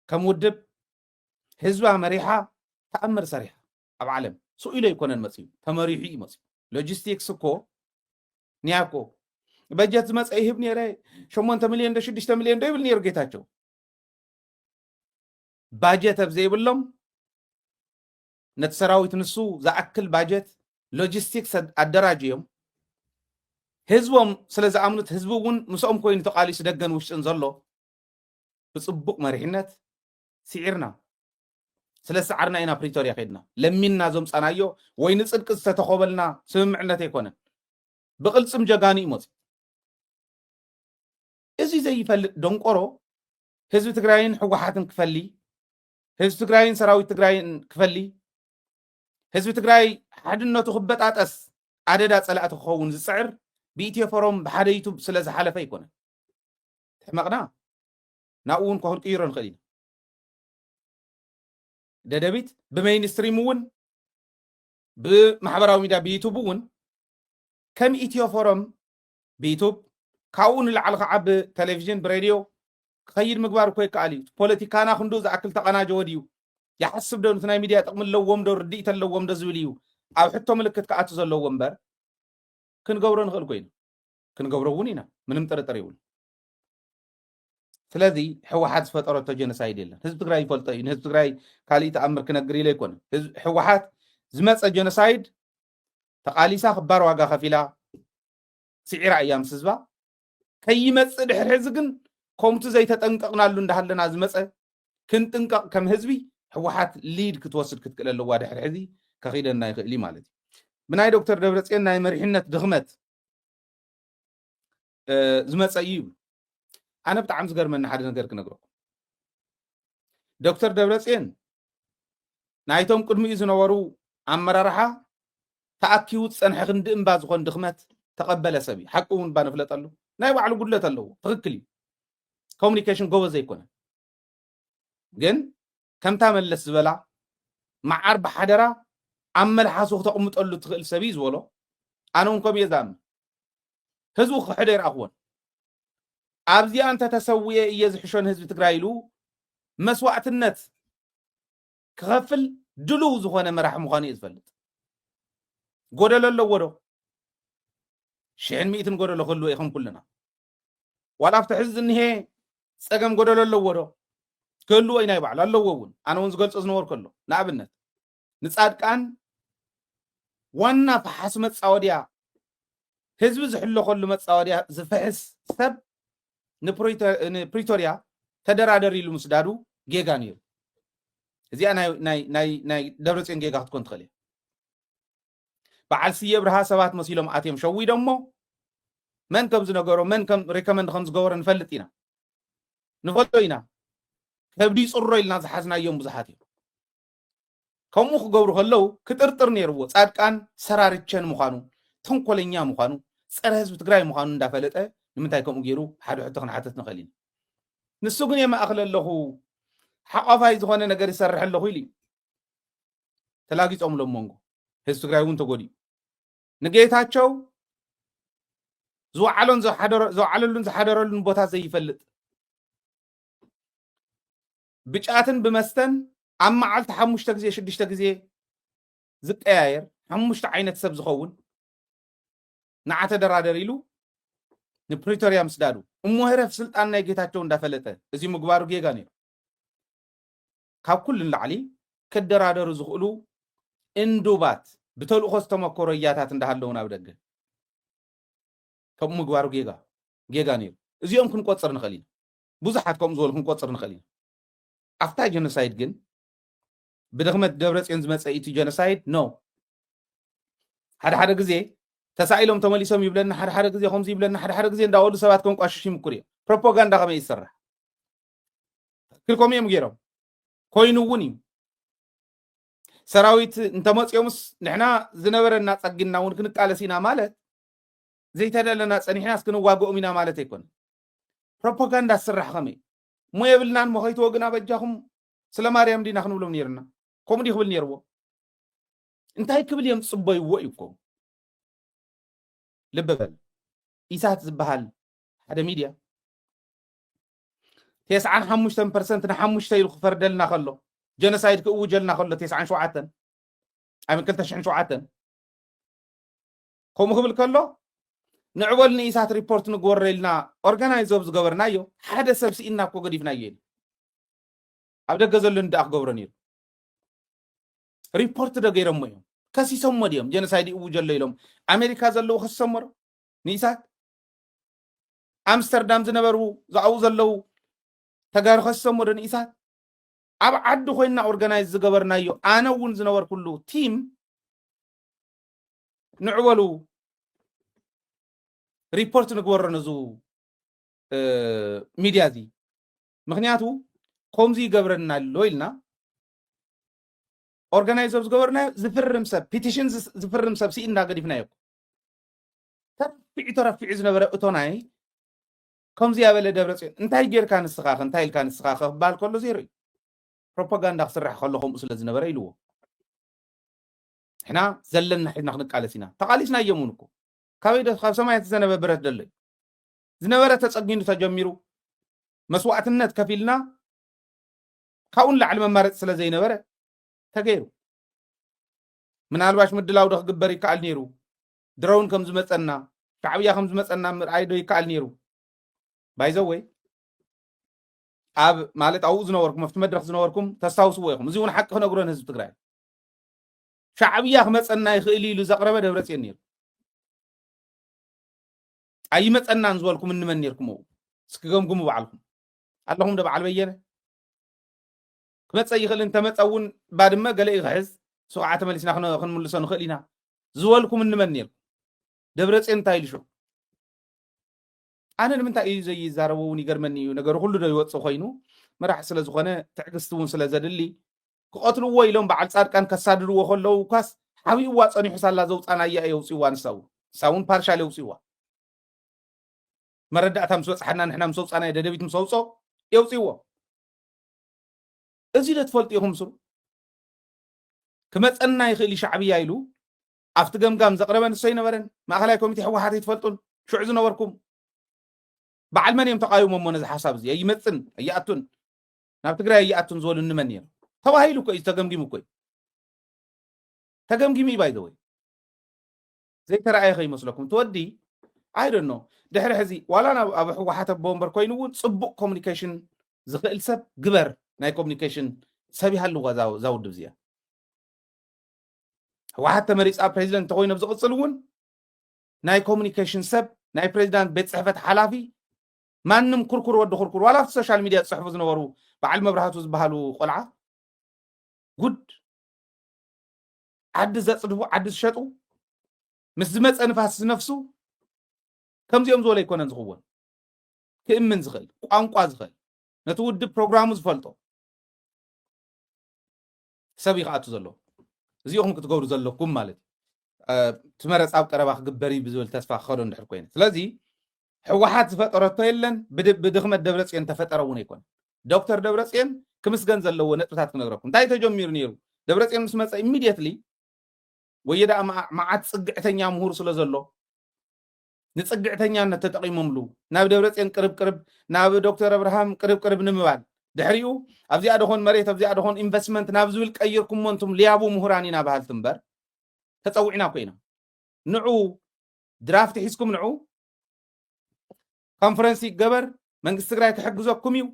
ከም ውድብ ህዝባ መሪሓ ተኣምር ሰሪሓ ኣብ ዓለም። ስኡ ኢሉ ኣይኮነን መፅዩ፣ ተመሪሑ እዩ መፅዩ። ሎጂስቲክስ እኮ ኒያ እኮ በጀት ዝመፀ ይህብ ነይረ፣ ሸሞንተ ሚልዮን ዶ ሽዱሽተ ሚልዮን ዶ ይብል ነይሩ ጌታቸው። ባጀት ኣብ ዘይብሎም ነቲ ሰራዊት ንሱ ዝኣክል ባጀት ሎጂስቲክስ ኣድ-፣ ኣደራጅዮም ህዝቦም ስለ ዝኣምኑት ህዝቢ እውን ምስኦም ኮይኑ ተቓሊሱ ደገን ውሽጥን ዘሎ ብፅቡቕ መሪሕነት ስዒርና። ስለ ዝሰዓርና ኢና ፕሪቶርያ ከድና። ለሚንና ዘምፃናዮ ወይ ንፅድቂ ዝተተኾበልና ስምምዕነት ኣይኮነን። ብቕልፅም ጀጋኑ እዩ መፅዩ። እዚ ዘይፈልጥ ደንቆሮ ህዝቢ ትግራይን ህወሓትን ክፈሊ፣ ህዝቢ ትግራይን ሰራዊት ትግራይን ክፈሊ፣ ህዝቢ ትግራይ ሓድነቱ ክበጣጠስ ኣደዳ ጸላእቲ ክኸውን ዝጽዕር ብኢትዮ ፎረም ብሓደ ዩቱብ ስለ ዝሓለፈ ኣይኮነን። ሕመቕና ናብኡ እውን ክንቅይሮ ንኽእል ኢና። ደደቢት ብሜይንስትሪም እውን ብማሕበራዊ ሚድያ ብዩቱብ እውን ከም ኢትዮ ፎረም ብዩቱብ ካብኡ ንላዕሊ ከዓ ብቴሌቪዥን ብሬድዮ ክኸይድ ምግባር እኮ ይከኣል እዩ። ፖለቲካና ክንዱ ዝኣክል ተቐናጀወ ድዩ? ይሓስብ ዶ? ነቲ ናይ ሚድያ ጥቕሚ ኣለዎም ዶ? ርድኢት ኣለዎም ዶ ዝብል እዩ ኣብ ሕቶ ምልክት ክኣቱ ዘለዎ እምበር ክንገብሮ ንኽእል ኮይና ክንገብሮ እውን ኢና። ምንም ጥርጥር ይብሉ። ስለዚ ህወሓት ዝፈጠረቶ ጀኖሳይድ የለን። ህዝቢ ትግራይ ይፈልጦ እዩ። ንህዝቢ ትግራይ ካሊእ ተኣምር ክነግር ኢለ ኣይኮነ። ህዝቢ- ህወሓት ዝመፀ ጀኖሳይድ ተቓሊሳ ክባር ዋጋ ከፊላ ስዒራ እያ ምስ ህዝባ። ከይመፅእ ድሕሪ ሕዚ ግን ከምቱ ዘይተጠንቀቕናሉ እንዳሃለና ዝመፀ ክንጥንቀቕ ከም ህዝቢ ህወሓት ሊድ ክትወስድ ክትክእል ኣለዋ። ድሕሪ ሕዚ ከኺደና ይኽእል እዩ ማለት እዩ። ብናይ ዶክተር ደብረፅዮን ናይ መሪሕነት ድኽመት ዝመፀ እዩ ይብሉ። ኣነ ብጣዕሚ ዝገርመኒ ሓደ ነገር ክነግረኩም። ዶክተር ደብረፅዮን ናይቶም ቅድሚኡ ዝነበሩ ኣመራርሓ ተኣኪቡ ዝፀንሐ ክንዲ እምባ ዝኾን ድኽመት ተቐበለ ሰብ እዩ። ሓቂ እውን እባ ንፍለጠሉ። ናይ ባዕሉ ጉድለት ኣለዎ። ትኽክል እዩ። ኮሙኒኬሽን ጎበዝ ኣይኮነን። ግን ከምታ መለስ ዝበላ መዓር ብሓደራ ኣብ መልሓሱ ክተቕምጠሉ ትኽእል ሰብ እዩ ዝበሎ። ኣነ እውን ከምኡ እየ ዝኣምን። ህዝቡ ክሕዶ ይረኣኽዎን ኣብዚኣ እንተተሰውየ እየ ዝሕሾ ንህዝቢ ትግራይ ኢሉ መስዋእትነት ክኸፍል ድሉው ዝኾነ መራሒ ምዃኑ እየ ዝፈልጥ። ጎደሎ ኣለዎ ዶ? ሽሕን ሚእትን ጎደሎ ክህልዎ እዩ ከም ኩልና። ዋላ ኣብቲ ሕዚ ዝኒሄ ፀገም ጎደሎ ኣለዎ ዶ? ክህልዎ እዩ ናይ ባዕሉ ኣለዎ እውን። ኣነ እውን ዝገልፆ ዝነበርኩ ኣሎ። ንኣብነት ንፃድቃን ዋና ፈሓሲ መፃወድያ ህዝቢ ዝሕለኸሉ መፃወድያ ዝፍሕስ ሰብ ንፕሪቶ- ንፕሪቶርያ ተደራደር ኢሉ ምስዳዱ ጌጋ ነይሩ። እዚኣ ናይ- ናይ- ናይ- ናይ ደብረፅዮን ጌጋ ክትኮን ትኽእል እያ። በዓል ስየ ብርሃ ሰባት መሲሎም ኣትዮም ሸዊዶሞ መን ከም ዝነገሮ መን ከም ሪኮመንድ ከም ዝገበሮ ንፈልጥ ኢና ንፈልጦ ኢና። ከብዲ ይፅሮ ኢልና ዝሓዝናዮም ብዙሓት እዮም። ከምኡ ክገብሩ ከለዉ ክጥርጥር ነይርዎ። ፃድቃን ሰራርቸን ምዃኑ፣ ተንኮለኛ ምዃኑ፣ ፀረ ህዝቢ ትግራይ ምዃኑ እንዳፈለጠ ንምንታይ ከምኡ ገይሩ ሓደ ሕቶ ክንሓተት ንኽእል ኢና። ንሱ ግን የማእኽል ኣለኹ፣ ሓቋፋይ ዝኾነ ነገር ይሰርሕ ኣለኹ ኢሉ እዩ። ተላጊፆምሎም መንጎ ህዝቢ ትግራይ እውን ተጎዲኡ። ንጌታቸው ዝወዓሎን ዝሓደረ- ዝወዓለሉን ዝሓደረሉን ቦታ ዘይፈልጥ ብጫትን ብመስተን ኣብ መዓልቲ ሓሙሽተ ግዜ ሽዱሽተ ግዜ ዝቀያየር ሓሙሽተ ዓይነት ሰብ ዝኸውን ንዓ ተደራደር ኢሉ ንፕሪቶርያ ምስዳዱ እሞ ህረፍ ስልጣን ናይ ጌታቸው እንዳፈለጠ እዚ ምግባሩ ጌጋ ነይሩ። ካብ ኩሉ ንላዕሊ ክደራደሩ ዝኽእሉ እንዱባት ብተልእኾ ዝተመኮሮ እያታት እንዳሃለውን ኣብ ደገ ከምኡ ምግባሩ ጌጋ ጌጋ ነይሩ። እዚኦም ክንቆፅር ንኽእል ኢና። ብዙሓት ከምኡ ዝበሉ ክንቆፅር ንኽእል ኢና። ኣብታ ጀኖሳይድ ግን ብድኽመት ደብረፅዮን ዝመፀ እቲ ጀኖሳይድ ኖ። ሓደ ሓደ ግዜ ተሳኢሎም ተመሊሶም ይብለና፣ ሓደ ሓደ ግዜ ከምዚ ይብለና፣ ሓደ ሓደ ግዜ እንዳበሉ ሰባት ከንቋሽሽ ይምኩር እዮም። ፕሮፓጋንዳ ከመይ ይስራሕ? ትክክል ከምኡ እዮም ገይሮም። ኮይኑ እውን እዩ። ሰራዊት እንተመፅኦምስ ንሕና ዝነበረና ፀጊና እውን ክንቃለስ ኢና ማለት ዘይተደለና ፀኒሕናስ ክንዋግኦም ኢና ማለት ኣይኮነ። ፕሮፓጋንዳ ዝስራሕ ከመይ እሞ የብልናን እሞ ከይትወግና በጃኹም ስለ ማርያም ዲና ክንብሎም ነይርና። ከምኡ ድዩ ክብል ነይርዎ? እንታይ ክብል እዮም ዝፅበይዎ እዩ እኮ። ልቢ በል ኢሳት ዝበሃል ሓደ ሚድያ ተስዓን ሓሙሽተን ፐርሰንት ንሓሙሽተ ኢሉ ክፈርደልና ከሎ ጀኖሳይድ ክእውጀልና ከሎ ተስዓን ሸውዓተን ኣብ ክልተ ሽሕን ሸውዓተን ከምኡ ክብል ከሎ ንዕበል ንኢሳት ሪፖርት ንግበሮ ኢልና ኦርጋናይዝ ኦብ ዝገበርናዮ ሓደ ሰብ ስኢና እኮ ገዲፍናዮ ኢሉ ኣብ ደገ ዘሎ ንዳኣ ክገብሮ ነይሩ። ሪፖርት ዶ ገይሮሞ እዮም? ከሲሶሞ ድዮም? ጀኖሳይድ ይእውጅ ኣሎ ኢሎም ኣሜሪካ ዘለዉ ከሲሶሞ ዶ ንኢሳት? ኣምስተርዳም ዝነበሩ ኣብኡ ዘለዉ ተጋሩ ከሲሶሞ ዶ ንኢሳት? ኣብ ዓዲ ኮይንና ኦርጋናይዝ ዝገበርናዮ ኣነ እውን ዝነበርኩሉ ቲም ንዕበሉ ሪፖርት ንግበሮ ነዙ ሚድያ እዚ ምክንያቱ ከምዚ ይገብረና ኣሎ ኢልና ኦርጋናይዝ ኣብ ዝገበርናዮ ዝፍርም ሰብ፣ ፒቲሽን ዝፍርም ሰብ ስኢንና ገዲፍናዮ። ተረፊዑ ተረፊዑ ዝነበረ እቶናይ ከምዚ ያበለ ደብረፅዮን እንታይ ጌርካ ንስኻኸ እንታይ ኢልካ ንስኻኸ ክበሃል ከሎ ዜሮ እዩ። ፕሮፓጋንዳ ክስራሕ ከሎ ከምኡ ስለ ዝነበረ ኢልዎ። ንሕና ዘለና ሒዝና ክንቃለስ ኢና። ተቓሊስናዮም እውን እኮ ካበይ ዶ ካብ ሰማያት ዝዘነበ ብረት ደሎ እዩ። ዝነበረ ተፀጊኑ ተጀሚሩ መስዋእትነት ከፊልና ካብኡ ንላዕሊ መማረፂ ስለ ዘይነበረ ተገይሩ። ምናልባሽ ምድላው ዶ ክግበር ይከኣል ነይሩ? ድሮውን ከም ዝመፀና ሻዕብያ ከም ዝመፀና ምርኣይ ዶ ይከኣል ነይሩ? ባይዘወይ ኣብ ማለት ኣብኡ ዝነበርኩም ኣብቲ መድረክ ዝነበርኩም ተስታውስዎ ኢኹም። እዚ እውን ሓቂ ክነግሮ ንህዝቢ ትግራይ ሻዕብያ ክመፀና ይኽእል ኢሉ ዘቕረበ ደብረፅዮን ነይሩ። ኣይመፀናን ዝበልኩም እንመን ነይርኩም? እው እስኪ ገምግሙ ባዕልኩም። ኣለኹም ዶ በዓል በየነ? ክመፀ ይኽእል እንተመፀ እውን ባድመ ገለ እዩ ክሕዝ፣ እሱ ከዓ ተመሊስና ክን- ክንምልሶ ንኽእል ኢና ዝበልኩም እንመን ነይርኩም? ደብረፅዮን እንታይ ኢሉ ሽዑ? ኣነ ንምንታይ እዩ ዘይዛረቦ እውን ይገርመኒ እዩ። ነገሩ ኩሉ ዶ ይወፅእ ኮይኑ መራሕ ስለ ዝኾነ ትዕግስቲ እውን ስለ ዘድሊ ክቐትልዎ ኢሎም በዓል ፃድቃን ከሳድድዎ ከለዉ እኳስ ሓቢእዋ ፀኒሑ ሳላ ዘውፃናያ የውፅእዋ ንሳ እውን ንሳ እውን ፓርሻል የውፅእዋ። መረዳእታ ምስ በፅሓና ንሕና ምስ ኣውፃናዮ ደደቢት ምስ ኣውፅኦ የውፅእዎ። እዚ ዶ ትፈልጡ ኢኹም ስሩ? ክመፀና ይኽእል እዩ ሻዕብያ ኢሉ ኣብቲ ገምጋም ዘቕረበ ንሶ ኣይነበረን። ማእኸላይ ኮሚቴ ህወሓት ኣይትፈልጡን ሽዑ ዝነበርኩም። በዓል መን እዮም ተቓዊሞሞ ነዚ ሓሳብ እዚ ኣይመፅን ኣይኣቱን ናብ ትግራይ ኣይኣቱን ዝበሉ እንመን እዮም? ተባሂሉ እኮ እዩ ተገምጊሙ እኮ እዩ። ተገምጊሙ እዩ ባይዘወይ ዘይተረኣየ ከይመስለኩም ትወዲ ኣይደኖ ድሕሪ ሕዚ ዋላ ናብ ኣብ ህወሓት ኣቦ ወንበር ኮይኑ እውን ፅቡቅ ኮሚኒኬሽን ዝኽእል ሰብ ግበር ናይ ኮሚኒኬሽን ሰብ ይሃልዋ እዛ ውድብ እዚኣ። ህወሓት ተመሪፃ ፕሬዚደንት ተኮይኑ ኣብ ዝቕፅል እውን ናይ ኮሚኒኬሽን ሰብ ናይ ፕሬዚዳንት ቤት ፅሕፈት ሓላፊ ማንም ኩርኩር ወዲ ኩርኩር ዋላ ኣብቲ ሶሻል ሚድያ ዝፅሕፉ ዝነበሩ በዓል መብራህቱ ዝበሃሉ ቆልዓ ጉድ ዓዲ ዘፅድፉ ዓዲ ዝሸጡ ምስ ዝመፀ ንፋስ ዝነፍሱ ከምዚኦም ዝበለ ኣይኮነን ዝኽወን ክእምን ዝኽእል ቋንቋ ዝኽእል ነቲ ውድብ ፕሮግራሙ ዝፈልጦ ሰብ ይክኣቱ ዘለዎ እዚኹም ክትገብሩ ዘለኩም ማለት እዩ። ትመረፃ ኣብ ቀረባ ክግበር እዩ ብዝብል ተስፋ ክኸዶ እንድሕር ኮይነ ስለዚ ህወሓት ዝፈጠረቶ የለን ብድኽመት ደብረፅዮን ተፈጠረ እውን ኣይኮነ። ዶክተር ደብረፅዮን ክምስገን ዘለዎ ነጥብታት ክነግረኩም እንታይ ተጀሚሩ ነይሩ ደብረፅዮን ምስ መፀ ኢሚድየትሊ ወየ ደኣ መዓት ፅግዕተኛ ምሁር ስለ ዘሎ ንፅግዕተኛነት ተጠቒሞምሉ ናብ ደብረፅዮን ቅርብ ቅርብ ናብ ዶክተር ኣብርሃም ቅርብ ቅርብ ንምባል ድሕሪኡ ኣብዚኣ ደኾን መሬት ኣብዚኣ ደኾን ኢንቨስትመንት ናብ ዝብል ቀይርኩሞ እንቱም ልያቡ ምሁራን ኢና በሃልቲ እምበር ተፀዊዕና እኮ ኢና ንዑ ድራፍት ሒዝኩም ንዑ ኮንፈረንስ ይገበር መንግስቲ ትግራይ ክሕግዘኩም እዩ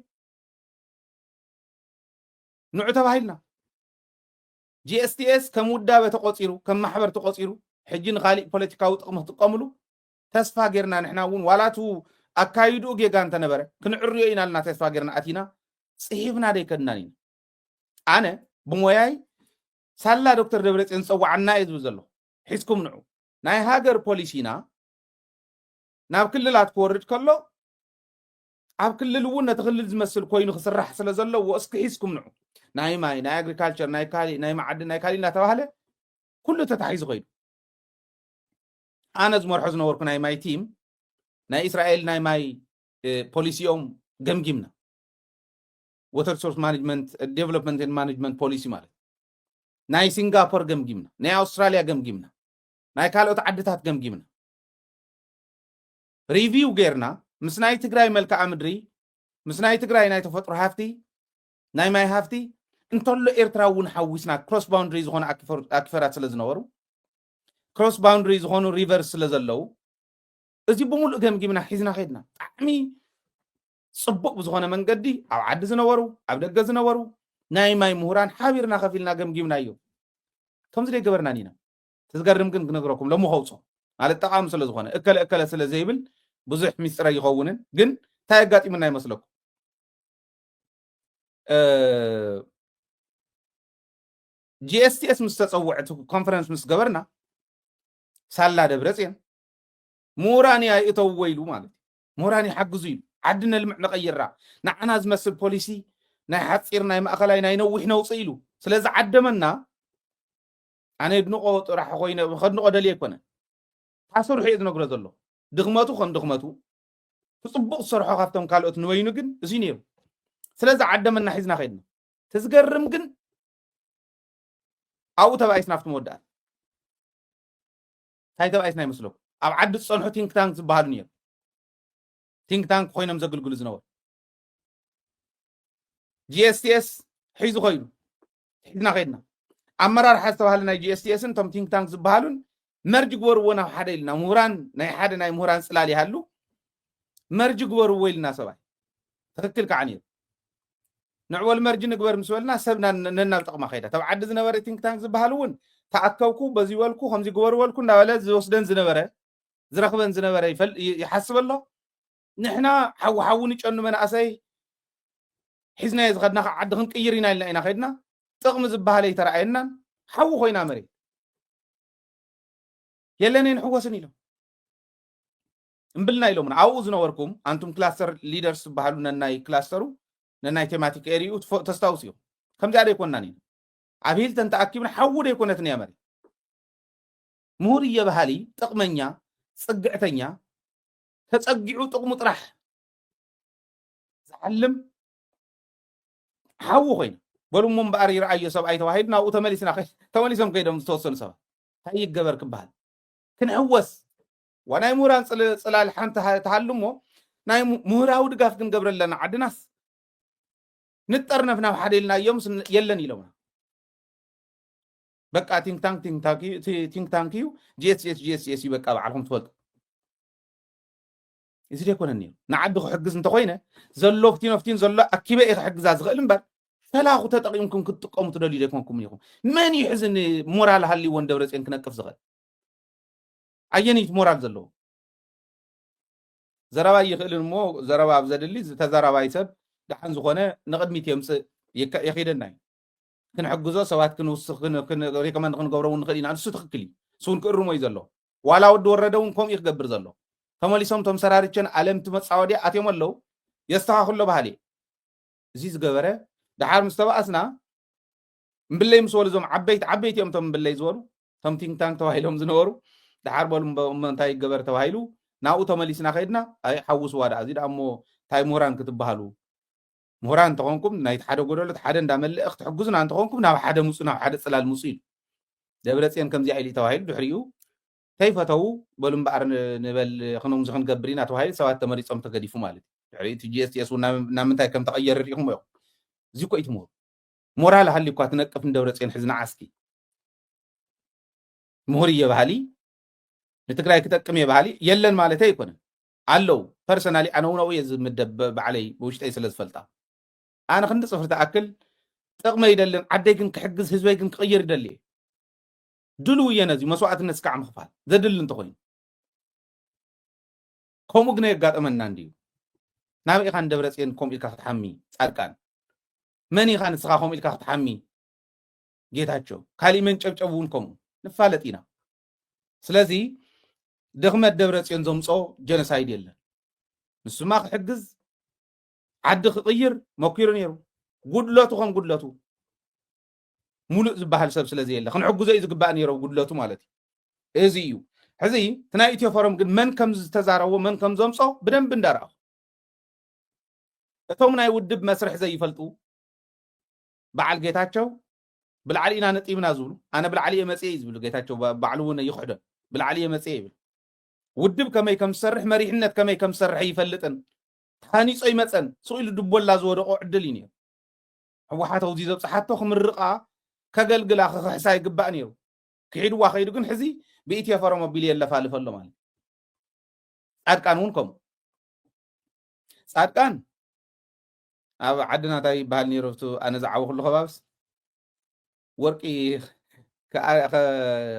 ንዑ ተባሂልና ጂኤስቲኤስ ከም ውዳበ ተቆፂሩ ከም ማሕበር ተቆፂሩ ሕጂ ንካሊእ ፖለቲካዊ ጥቕሚ ክጥቀምሉ ተስፋ ጌርና ንሕና እውን ዋላቱ ኣካይድኡ ጌጋ እንተነበረ ክንዕርዮ ኢና ልና ተስፋ ጌርና ኣቲና ፅሒፍና ደይከድናን ኢና ኣነ ብሞያይ ሳላ ዶክተር ደብረፅዮን ዝፀዋዓና እየ ዝብል ዘለኹ ሒዝኩም ንዑ ናይ ሃገር ፖሊሲና ናብ ክልላት ክወርድ ከሎ ኣብ ክልል እውን ነቲ ክልል ዝመስል ኮይኑ ክስራሕ ስለ ዘለዎ እስኪ ሒዝኩም ንዑ ናይ ማይ ናይ ኣግሪካልቸር ናይ ካሊእ ናይ መዓድን ናይ ካሊእ እናተባህለ ኩሉ ተታሒዙ ከይዱ ኣነ ዝመርሖ ዝነበርኩ ናይ ማይ ቲም ናይ እስራኤል ናይ ማይ ፖሊሲኦም ገምጊምና water resource management development and management policy ማለት ናይ ሲንጋፖር ገምጊምና ናይ ኣውስትራሊያ ገምጊምና ናይ ካልኦት ዓድታት ገምጊምና ሪቪው ጌርና ምስ ናይ ትግራይ መልክዓ ምድሪ ምስ ናይ ትግራይ ናይ ተፈጥሮ ሃፍቲ ናይ ማይ ሃፍቲ እንተሎ ኤርትራ እውን ሓዊስና cross boundary ዝኾነ ኣኪፈራት ስለ ዝነበሩ cross boundary ዝኾኑ rivers ስለ ዘለዉ እዚ ብምሉእ ገምጊምና ሒዝና ከድና ብጣዕሚ ፅቡቅ ብዝኾነ መንገዲ ኣብ ዓዲ ዝነበሩ ኣብ ደገ ዝነበሩ ናይ ማይ ምሁራን ሓቢርና ከፊልና ገምጊምና እዮም ከምዚ ደይገበርናን ኢና ትዝገርም ግን ክነግረኩም ሎሚ ከውፆ ማለት ጠቃሚ ስለ ዝኾነ እከለ እከለ ስለ ዘይብል ብዙሕ ሚስጥር ኣይኸውንን ግን እንታይ ኣጋጢሙና ይመስለኩም ጂኤስቲኤስ ምስ ተፀውዐ ኮንፈረንስ ምስ ገበርና ሳላ ደብረፅዮን ምሁራን እያ ይእተውዎ ኢሉ ማለት እዩ ምሁራን ይሓግዙ ኢሉ ዓዲ ነልምዕ ንቐይራ ንዓና ዝመስል ፖሊሲ ናይ ሓፂር ናይ ማእኸላይ ናይ ነዊሕ ነውፅእ ኢሉ ስለ ዝዓደመና ኣነ የድንቆ ጥራሕ ኮይነ ከድንቆ ደልየ ኣይኮነ። ታስርሑ እየ ዝነግሮ ዘሎ። ድኽመቱ ከም ድኽመቱ፣ እቲ ጽቡቕ ዝሰርሖ ካብቶም ካልኦት ንበይኑ ግን እዚ ነይሩ። ስለዚ ዓደመና ሒዝና ከይድና። እቲ ዝገርም ግን ኣብኡ ተባኢስና ኣብቲ መወዳእታ። እንታይ ተባኢስና ይመስለኩም? ኣብ ዓዲ ዝጸንሑ ቲንክ ታንክ ዝበሃሉ ነይሩ። ቲንክ ታንክ ኮይኖም ዘግልግሉ ዝነበሩ። ጂ ኤስ ቲ ኤስ ሒዙ ኮይኑ ሒዝና ከይድና። ኣመራርሓ ዝተባህለ ናይ ጂ ኤስ ቲ ኤስን እቶም ቲንክ ታንክ ዝበሃሉን መርጅ ግበርዎ ናብ ሓደ ኢልና። ምሁራን ናይ ሓደ ናይ ምሁራን ጽላል ይሃሉ መርጅ ግበርዎ ኢልና ሰባይ። ትኽክል ከዓ ነይሩ። ንዕወል መርጅ ንግበር ምስ በልና ሰብ ና-፣ ነናብ ጥቕማ ከይዳ። ተብ ዓዲ ዝነበረ ቲንክ ታንክ ዝበሃል እውን ተኣከብኩ፣ በዚ በልኩ፣ ከምዚ ግበሩ በልኩ እንዳበለ ዝወስደን ዝነበረ፣ ዝረኽበን ዝነበረ ይፈል-፣ ይ-፣ ይሓስብ ኣሎ። ንሕና ሓዊ ሓዊ ንጨኑ መናእሰይ ሒዝናዮ ዝኸድና ከዓ ዓዲ ክንቅይር ኢና ኢልና ኢና ከይድና። ጥቕሚ ዝበሃል ኣይተረኣየናን። ሓዊ ኮይና መሬት። የለን ኣይንሕወስን ኢሎም። እምብልና ኢሎምና። ኣብኡ ዝነበርኩም ኣንቱም ክላስተር ሊደርስ ዝበሃሉ ነናይ ክላስተሩ፣ ነናይ ቴማቲክ ኤሪኡ ትፈ-፣ ተስታውሱ ኢኹም። ከምዚኣ ዶ ኣይኮንናን ኢና? ኣብ ሂልተን ተኣኪብና ሓዊ ዶ ኣይኮነትን እያ መሬት? ምሁር እየ በሃሊ፣ ጥቕመኛ፣ ጽግዕተኛ፣ ተጸጊዑ ጥቕሙ ጥራሕ ዝዓልም ሓዊ ኮይና። በሉ እሞ እምበኣር ይርኣዮ ሰብኣይ ተባሂሉ ናብኡ ተመሊስና ከ-፣ ተመሊሶም ከይዶም ዝተወሰኑ ሰባት። እንታይ ይገበር ክበሃል? ክንሕወስ። ዋ ናይ ምሁራን ጽል-፣ ጽላል ሓንቲ ሃ-፣ ትሃሉ እሞ ናይ ሙ-፣ ምሁራዊ ድጋፍ ክንገብረለና ዓድናስ ንጠርነፍ ናብ ሓደ ኢልናዮም ስን-፣ የለን ኢሎምና። በቃ ቲንክ ታንክ ቲንክ ታንክ እዩ፣ ቲ-፣ ቲንክ ታንክ እዩ፣ ጂ ኤስ ኤስ፣ ጂ ኤስ ኤስ እዩ በቃ ባዕልኹም ትፈልጡ። እዚ ደይኮነን ነይሩ። ንዓዲ ክሕግዝ እንተኾይነ ዘሎ ፍቲን ፍቲን ዘሎ ኣኪበ እየ ክሕግዛ ዝኽእል እምበር ሸላኹ ተጠቒምኩም ክትጥቀሙ ትደልዩ ደይኮንኩምን ኢኹም። መን እዩ ሕዚ ንሞራል ሃልይዎ ንደብረፅዮን ክነቅፍ ዝኽእል? ኣየነይቲ ሞራል ዘለዎ? ዘረባ ይኽእልን እሞ ዘረባ ኣብ ዘድሊ ተዛራባይ ሰብ ደሓን ዝኾነ ንቕድሚት የምፅእ ይከ-፣ የኺደና እዩ። ክንሕግዞ ሰባት ክንውስኽ ክን-፣ ክን-፣ ሪኮመንድ ክንገብሮ እውን ንኽእል ኢና። ንሱ ትኽክል እዩ። ንሱ እውን ክእርሞ እዩ ዘሎ። ዋላ ወዲ ወረደ እውን ከምኡ እዩ ክገብር ዘሎ። ተመሊሶም እቶም ሰራርቸን ኣለምቲ መፃወድያ ኣትዮም ኣለዉ። የስተኻኽሎ ባህሊ እዩ። እዚ ዝገበረ ደሓር ምስ ተባኣስና እምብለይ ምስ በሉ እዞም ዓበይቲ ዓበይቲ እዮም እቶም እምብለይ ዝበሉ እቶም ቲንክ ታንክ ተባሂሎም ዝነበሩ ደሓር በሉ እምበ-፣ እሞ እንታይ ይገበር ተባሂሉ ናብኡ ተመሊስና ከይድና ኣይ ሓውስዋ ደኣ እዚ ደኣ እሞ እንታይ ምሁራን ክትበሃሉ ምሁራን እንተኾንኩም ናይቲ ሓደ ጎደሎ እቲ ሓደ እንዳመለእ ክትሕግዙና እንተኾንኩም ናብ ሓደ ምፁ ናብ ሓደ ፅላል ምፁ ኢሉ ደብረፅዮን ከምዚኣ ኢሉ ተባሂሉ ድሕሪኡ ተይፈተዉ በሉ እምበኣር ን-፣ ንበል ክንምዚ ክንገብር ኢና ተባሂሉ ሰባት ተመሪፆም ተገዲፉ ማለት እዩ። ድሕሪ እቲ ጂ ኤስ ቲ ኤስ እውን ናብ፣ ናብ ምንታይ ከም ተቐየረ ርኢኹም ኢኹም። እዚ እኮ እዩ እቲ ምሁር። ሞራል ሃልዩኳ ትነቅፍ ንደብረፅዮን ሕዚ ንዓስኪ። ምሁር እየ በሃሊ፣ ንትግራይ ክጠቅም እየ በሃሊ የለን ማለተይ ኣይኮነን። ኣለዉ። ፐርሰናሊ ኣነ እውን ኣብኡ እየ ዝምደብ ብ-፣ ባዕለይ ብውሽጠይ ስለ ዝፈልጣ። ኣነ ክንዲ ፅፍሪ ትኣክል ጥቕመይ ይደልን፣ ዓደይ ግን ክሕግዝ፣ ህዝበይ ግን ክቕይር ይደሊ እየ። ድልው እየ ነዚ መስዋእትነት እስካዕ ምኽፋል ዘድሊ እንተኾይኑ። ከምኡ ግን የጋጠመና እንድዩ። ናበይ ኢኻ ንደብረፅዮን ከምኡ ኢልካ ክትሓሚ? ፃድቃን መን ኢኻ ንስኻ ከምኡ ኢልካ ክትሓሚ? ጌታቸው ካሊእ መንጨብጨብ እውን ከምኡ ንፋለጥ ኢና። ስለዚ ድኽመት ደብረፅዮን ዘምፅኦ ጀኖሳይድ የለን። ንሱማ ክሕግዝ ዓዲ ክቕይር መኪሩ ነይሩ። ጉድለቱ ከም ጉድለቱ ሙሉእ ዝበሃል ሰብ ስለ ዘየለ ክንሕግዞ እዩ ዝግባእ ነይሮ ጉድለቱ ማለት እዩ። እዚ እዩ። ሕዚ እቲ ናይ ኢትዮ ፎረም ግን መን ከም ዝተዛረቦ መን ከም ዘምጾ ብደንቢ እንዳረኣኹ እቶም ናይ ውድብ መስርሕ ዘይፈልጡ በዓል ጌታቸው ብላዕሊ ኢና ነጢብና ዝብሉ ኣነ ብላዕሊ እየ መፅየ እዩ ዝብሉ ጌታቸው ባ-፣ ባዕሉ እውን ይኽሕዶ ብላዕሊ እየ መፅየ ይብል። ውድብ ከመይ ከም ዝሰርሕ መሪሕነት ከመይ ከም ዝሰርሕ ይፈልጥን ተሃኒጾ ይመጸን ስቕ ኢሉ ድቦላ ዝወደቆ ዕድል እዩ ነይሩ። ህወሓት ኣብዚ ዘብፅሓቶ ክምርቓ ከገልግላ ክኽሕሳ ይግባእ ነይሩ። ክሒድዋ ከይዱ ግን ሕዚ ብኢትዮ ፎረም ኣቢሉ የለፋልፍ ኣሎ ማለት እዩ። ጻድቃን እውን ከምኡ። ጻድቃን ኣብ ዓድና እንታይ ይበሃል ነይሩ? ኣብቲ ኣነ ዝዓበኹሉ ከባብስ ወርቂ ከኣ-፣ ከ-፣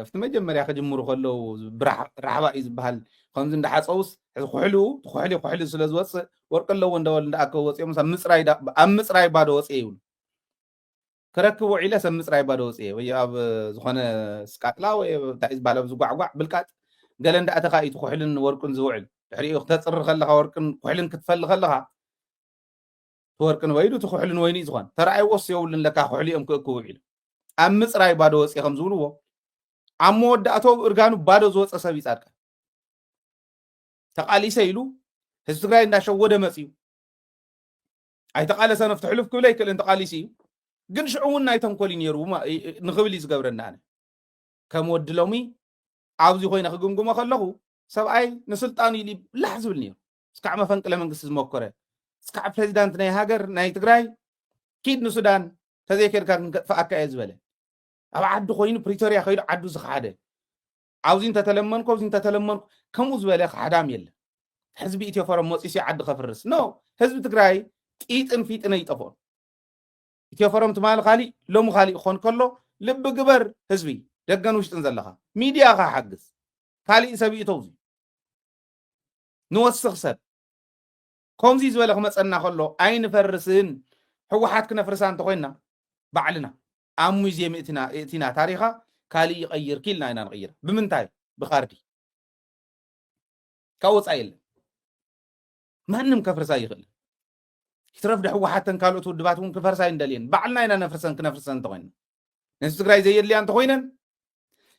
ኣብቲ መጀመርያ ክጅምሩ ከለዉ ብራሕ-፣ ራሕባ እዩ ዝበሃል። ከምዚ እንዳሓጸዉስ፣ ሕዚ ኩሕሊኡ፣ እቲ ኩሕሊ፣ ኩሕሊ ስለ ዝወጽእ፣ ወርቂ ኣለዎ እንዳበሉ እንዳኣከቡ ወጺኦም፣ ኣብ ምጽራይ ዳ-፣ ኣብ ምጽራይ ባዶ ወጽኤ ይብሉ። ክረክብ ውዒለ ሰብ ምጽራይ ባዶ ወጽኤ፣ ወይ ኣብ ዝኾነ ስቃጥላ፣ ወይ ኣብ እንታይ እዩ ዝበሃል፣ ኣብ ዝጓዕጓዕ ብልቃጥ፣ ገለ እንዳኣተኻ እዩ እቲ ኩሕልን ወርቅን ዝውዕል። ድሕሪኡ ክተጽሪ ከለኻ፣ ወርቅን ኩሕልን ክትፈሊ ከለኻ፣ እቲ ወርቅን ወይኑ፣ እቲ ኩሕልን ወይኑ እዩ ዝኾን። ተረኣይዎስ የብሉን፣ ለካ ኩሕሊ እዮም ክእክቡ ውዒሉ። ኣብ ምጽራይ ባዶ ወጽኤ ከም ዝብልዎ፣ ኣብ መወዳእታኡ እርጋኑ ባዶ ዝወፀ ሰብ እዩ ፃድቃን። ተቃሊሰ ኢሉ ህዝቢ ትግራይ እንዳሸወደ መፅዩ። ኣይተቃለሰን ኣብቲ ሕሉፍ ክብል ኣይክእልን፣ ተቃሊሱ እዩ። ግን ሽዑ እውን ናይ ተንኮል እዩ ነይሩ ማ- እ- እ- ንክብል እዩ ዝገብረና። ኣነ ከም ወዲ ሎሚ ኣብዚ ኮይነ ክግምግሞ ከለኹ ሰብኣይ ንስልጣኑ ኢሉ ላሕ ዝብል ነይሩ። እስካዕ መፈንቅለ መንግስቲ ዝሞከረ፣ እስካዕ ፕሬዚዳንት ናይ ሃገር ናይ ትግራይ ኪድ ንሱዳን፣ ተዘይከድካ ክንከጥፍኣካ እየ ዝበለ፣ ኣብ ዓዱ ኮይኑ ፕሪቶርያ ከይዱ ዓዱ ዝኸሓደ፣ ኣብዚ እንተተለመንኩ ኣብዚ እንተተለመንኩ ከምኡ ዝበለ ካሕዳም የለን። ህዝቢ ኢትዮ ፎረም መፂሲ ዓዲ ከፍርስ ኖ። ህዝቢ ትግራይ ጢጥን ፊጥን ኣይጠፍኦን። ኢትዮ ፎረም ትማሊ ካሊእ ሎሚ ካሊእ ክኾን ከሎ ልቢ ግበር ህዝቢ ደገን ውሽጥን ዘለኻ ሚድያ ካሓግዝ ካሊእ ሰብ ይእተው ንወስኽ ሰብ ከምዚ ዝበለ ክመፀና ከሎ ኣይንፈርስን። ህወሓት ክነፍርሳ እንተኮይና ባዕልና ኣብ ሙዚየም እቲና እቲና ታሪኻ ካሊእ ይቐይር ኪልና ኢና ንቕይር። ብምንታይ? ብካርዲ። ካብ ወፃኢ የለን። ማንም ከፍርሳ ይኽእል። ይትረፍ ዶ ህወሓተን ካልኦት ውድባት እውን ክፈርሳ ኣይንደልየን። ባዕልና ኢና ነፍርሰን ክነፍርሰን እንተኮይና። ንህዝቢ ትግራይ ዘየድልያ እንተኮይነን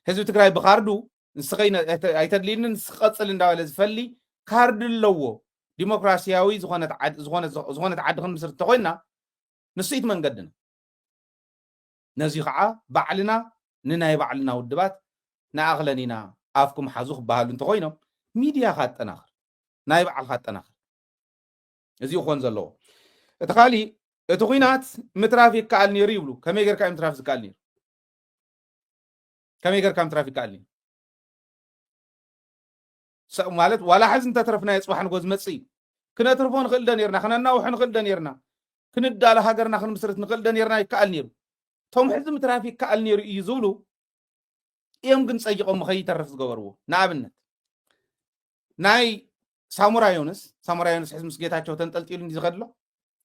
ህዝቢ ትግራይ ብካርዱ ንስኸ ኣይተድልይንን ንስኽ ቀፅል እንዳበለ ዝፈሊ ካርድ ኣለዎ። ዲሞክራሲያዊ ዝኾነት ዓድ- ዝኾነት ዝኾነት ዓዲ ክንምስርት እንተኮይና ንስኢት መንገድና ነዚ ከዓ ባዕልና ንናይ ባዕልና ውድባት ንኣኽለን ኢና ኣፍኩም ሓዙ ክበሃሉ እንተኮይኖም ሚድያ ካጠናኽር ናይ ባዕልካ ኣጠናኽር። እዚ ክኾን ዘለዎ እቲ ካሊእ እቲ ኩናት ምትራፍ ይከኣል ነይሩ ይብሉ። ከመይ ጌርካ እዩ ምትራፍ ዝከኣል ነይሩ? ከመይ ጌርካ ምትራፍ ይከኣል ነይሩ? ማለት ዋላ ሕዚ እንተትረፍናዮ ፅባሕ ንጎ ዝመፅእ እዩ። ክነትርፎ ንኽእል ዶ ነርና? ክነናውሖ ንኽእል ዶ ነርና? ክንዳለ ሃገርና ክንምስርት ንኽእል ዶ ነርና? ይከኣል ነይሩ። እቶም ሕዚ ምትራፍ ይከኣል ነይሩ እዩ ዝብሉ እዮም ግን ፀይቆም ከይተርፍ ዝገበርዎ። ንኣብነት ናይ ሳሙራ ዮንስ ሳሙራ ዮንስ ሕዚ ምስ ጌታቸው ተንጠልጢሉ እንዲ ዝኸድሎ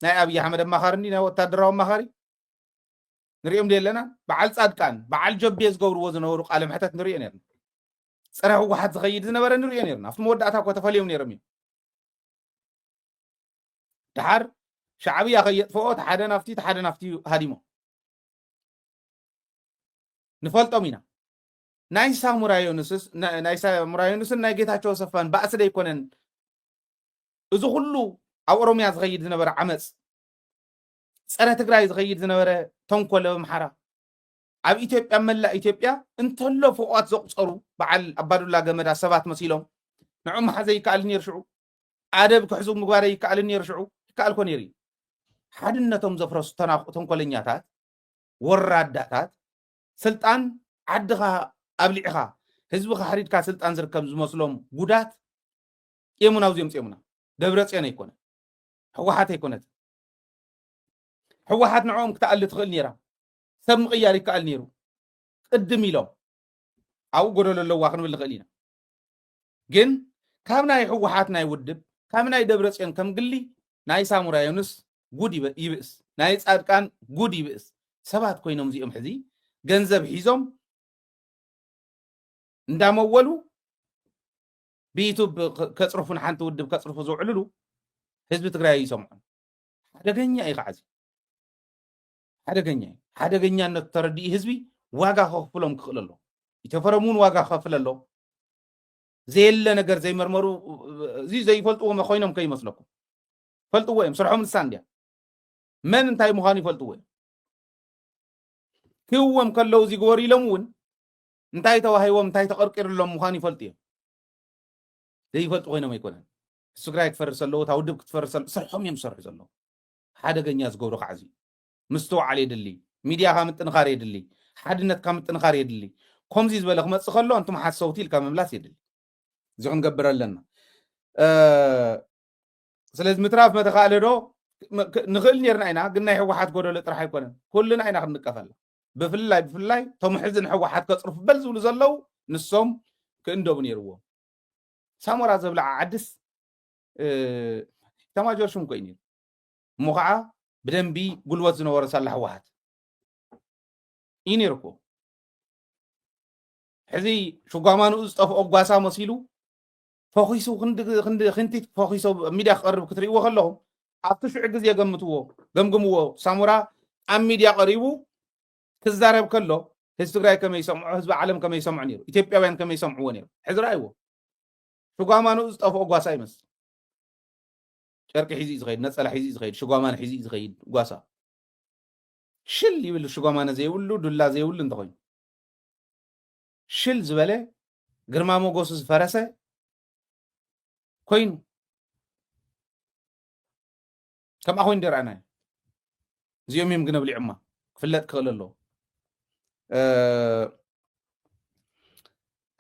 ናይ ኣብይ ኣሕመድ ኣማኻሪ እንዲ ናይ ወታደራዊ ኣማኻሪ ንሪኦም ዶ የለና? በዓል ፃድቃን በዓል ጀቤ ዝገብርዎ ዝነበሩ ቃለ ምሕተት ንሪኦ ነርና። ፀረ ህወሓት ዝኸይድ ዝነበረ ንሪኦ ነርና። ኣብቲ መወዳእታ እኮ ተፈልዮም ነይሮም እዮም። ድሓር ሻዕብያ ከየጥፈኦ ተሓደ ናፍቲ ተሓደ ናፍቲ ሃዲሞ ንፈልጦም ኢና። ናይ ሳሙራ ዮንስስ ናይ ሳሙራ ዮንስን ናይ ጌታቸው ሰፋን ባእሲ ደይኮነን? እዚ ኩሉ ኣብ ኦሮምያ ዝኸይድ ዝነበረ ዓመፅ ፀረ ትግራይ ዝኸይድ ዝነበረ ተንኮል ኣብ ኣምሓራ ኣብ ኢትዮጵያ መላእ ኢትዮጵያ እንተሎ ፍቑኣት ዘቑፀሩ በዓል ኣባዱላ ገመዳ ሰባት መሲሎም ንዑ መሓዘ ይከኣል ነይሩ ሽዑ ኣደብ ክሕዙ ምግባረ ይከኣል ነይሩ ሽዑ ይከኣል ኮ ነይሩ እዩ። ሓድነቶም ዘፍረሱ ተናፍቑ ተንኮለኛታት ወራዳታት ስልጣን ዓድኻ ኣብሊዕኻ ህዝቢ ካሕሪድካ ስልጣን ዝርከብ ዝመስሎም ጉዳት እዮም ናብዚኦም ፅኦምና። ደብረ ፅዮን ኣይኮነ ህወሓት ኣይኮነት። ህወሓት ንዕኦም ክትኣሊ ትኽእል ነይራ። ሰብ ምቕያር ይከኣል ነይሩ። ቅድም ኢሎም ኣብኡ ጎደሎ ኣለዋ ክንብል ንኽእል ኢና። ግን ካብ ናይ ህወሓት ናይ ውድብ ካብ ናይ ደብረ ፅዮን ከም ግሊ ናይ ሳሙራ ዮኑስ ጉድ ይበ- ይብእስ፣ ናይ ፃድቃን ጉድ ይብእስ። ሰባት ኮይኖም እዚኦም ሕዚ ገንዘብ ሒዞም እንዳመወሉ ብዩቱብ ከ- ከፅርፉ ንሓንቲ ውድብ ከፅርፉ ዝውዕልሉ ህዝቢ ትግራይ ይሰምዖ። ሓደገኛ እዩ ከዓ እዚ ሓደገኛ እዩ። ሓደገኛነቱ ተረዲኡ ህዝቢ ዋጋ ከኽፍሎም ክኽእል ኣሎ። ኢተፈረም እውን ዋጋ ክኸፍል ኣሎ። ዘየለ ነገር ዘይመርመሩ እዚ ዘይፈልጥዎ ኮይኖም ከይመስለኩም ፈልጥዎ እዮም። ስርሖም ንሳ እንድያ መን እንታይ ምዃኑ ይፈልጥዎ እዮም። ክህዎም ከለዉ እዚ ግበሩ ኢሎም እውን እንታይ ተዋሂቦም እንታይ ተቐርቂርሎም ምዃኑ ይፈልጡ እዮም። ዘይፈልጡ ኮይኖም ኣይኮነን። ትግራይ ክትፈርስ ኣለዎ፣ እታ ውድብ ክትፈርስ ኣለዎ። ስርሖም እዮም ዝሰርሑ ዘለዉ። ሓደገኛ ዝገብሩ ከዓ እዚ ምስትውዓል የድሊ። ሚድያኻ ምጥንኻር የድሊ። ሓድነትካ ምጥንኻር የድሊ። ከምዚ ዝበለ ክመፅእ ከሎ እንቱም ሓሰውቲ ኢልካ ምምላስ የድሊ። እዚ ክንገብር ኣለና። ስለዚ ምትራፍ መተኻእለ ዶ ንኽእል ነርና ኢና፣ ግን ናይ ህወሓት ጎደሎ ጥራሕ ኣይኮነን፣ ኩልና ኢና ክንንቀፈላ። ብፍላይ ብፍላይ እቶም ሕዚ ንህወሓት ከፅርፉ በል ዝብሉ ዘለዉ ንሶም ክእንደቡ ነይርዎም። ሳሞራ ዘብለዓ ዓድስ ኢታማጆር ሹም ኮ እዩ ነይሩ። እሞ ከዓ ብደንቢ ጉልበት ዝነበሮ ሳላ ህወሓት እዩ ነይሩ እኮ። ሕዚ ሽጓማንኡ ዝጠፍኦ ጓሳ መሲሉ ፈኺሱ ክንዲ ክንዲ ክንቲት ፈኺሶ ኣብ ሚድያ ክቐርብ ክትርእይዎ ከለኹም ኣብቲ ሽዑ ግዜ ገምትዎ ገምግምዎ። ሳሙራ ኣብ ሚድያ ቀሪቡ ክዛረብ ከሎ ህዝቢ ትግራይ ከመይ ይሰምዖ፣ ህዝቢ ዓለም ከመይ ይሰምዖ ነይሩ፣ ኢትዮጵያውያን ከመይ ይሰምዕዎ ነይሩ። ሕዚ ረኣይዎ። ሽጓማንኡ ዝጠፍኦ ጓሳ ይመስል። ጨርቂ ሒዙ እዩ ዝኸይድ፣ ነፀላ ሒዙ እዩ ዝኸይድ፣ ሽጓማን ሒዙ እዩ ዝኸይድ ጓሳ። ሽል ይብል ሽጓማነ ዘይብሉ፣ ዱላ ዘይብሉ እንተኾይኑ። ሽል ዝበለ፣ ግርማ ሞገሱ ዝፈረሰ ኮይኑ። ከምኣ ኮይኑ ደርኣናዮ። እዚኦም እዮም ግን ኣብሊዖማ። ክፍለጥ ክኽእል ኣለዎ። እ፣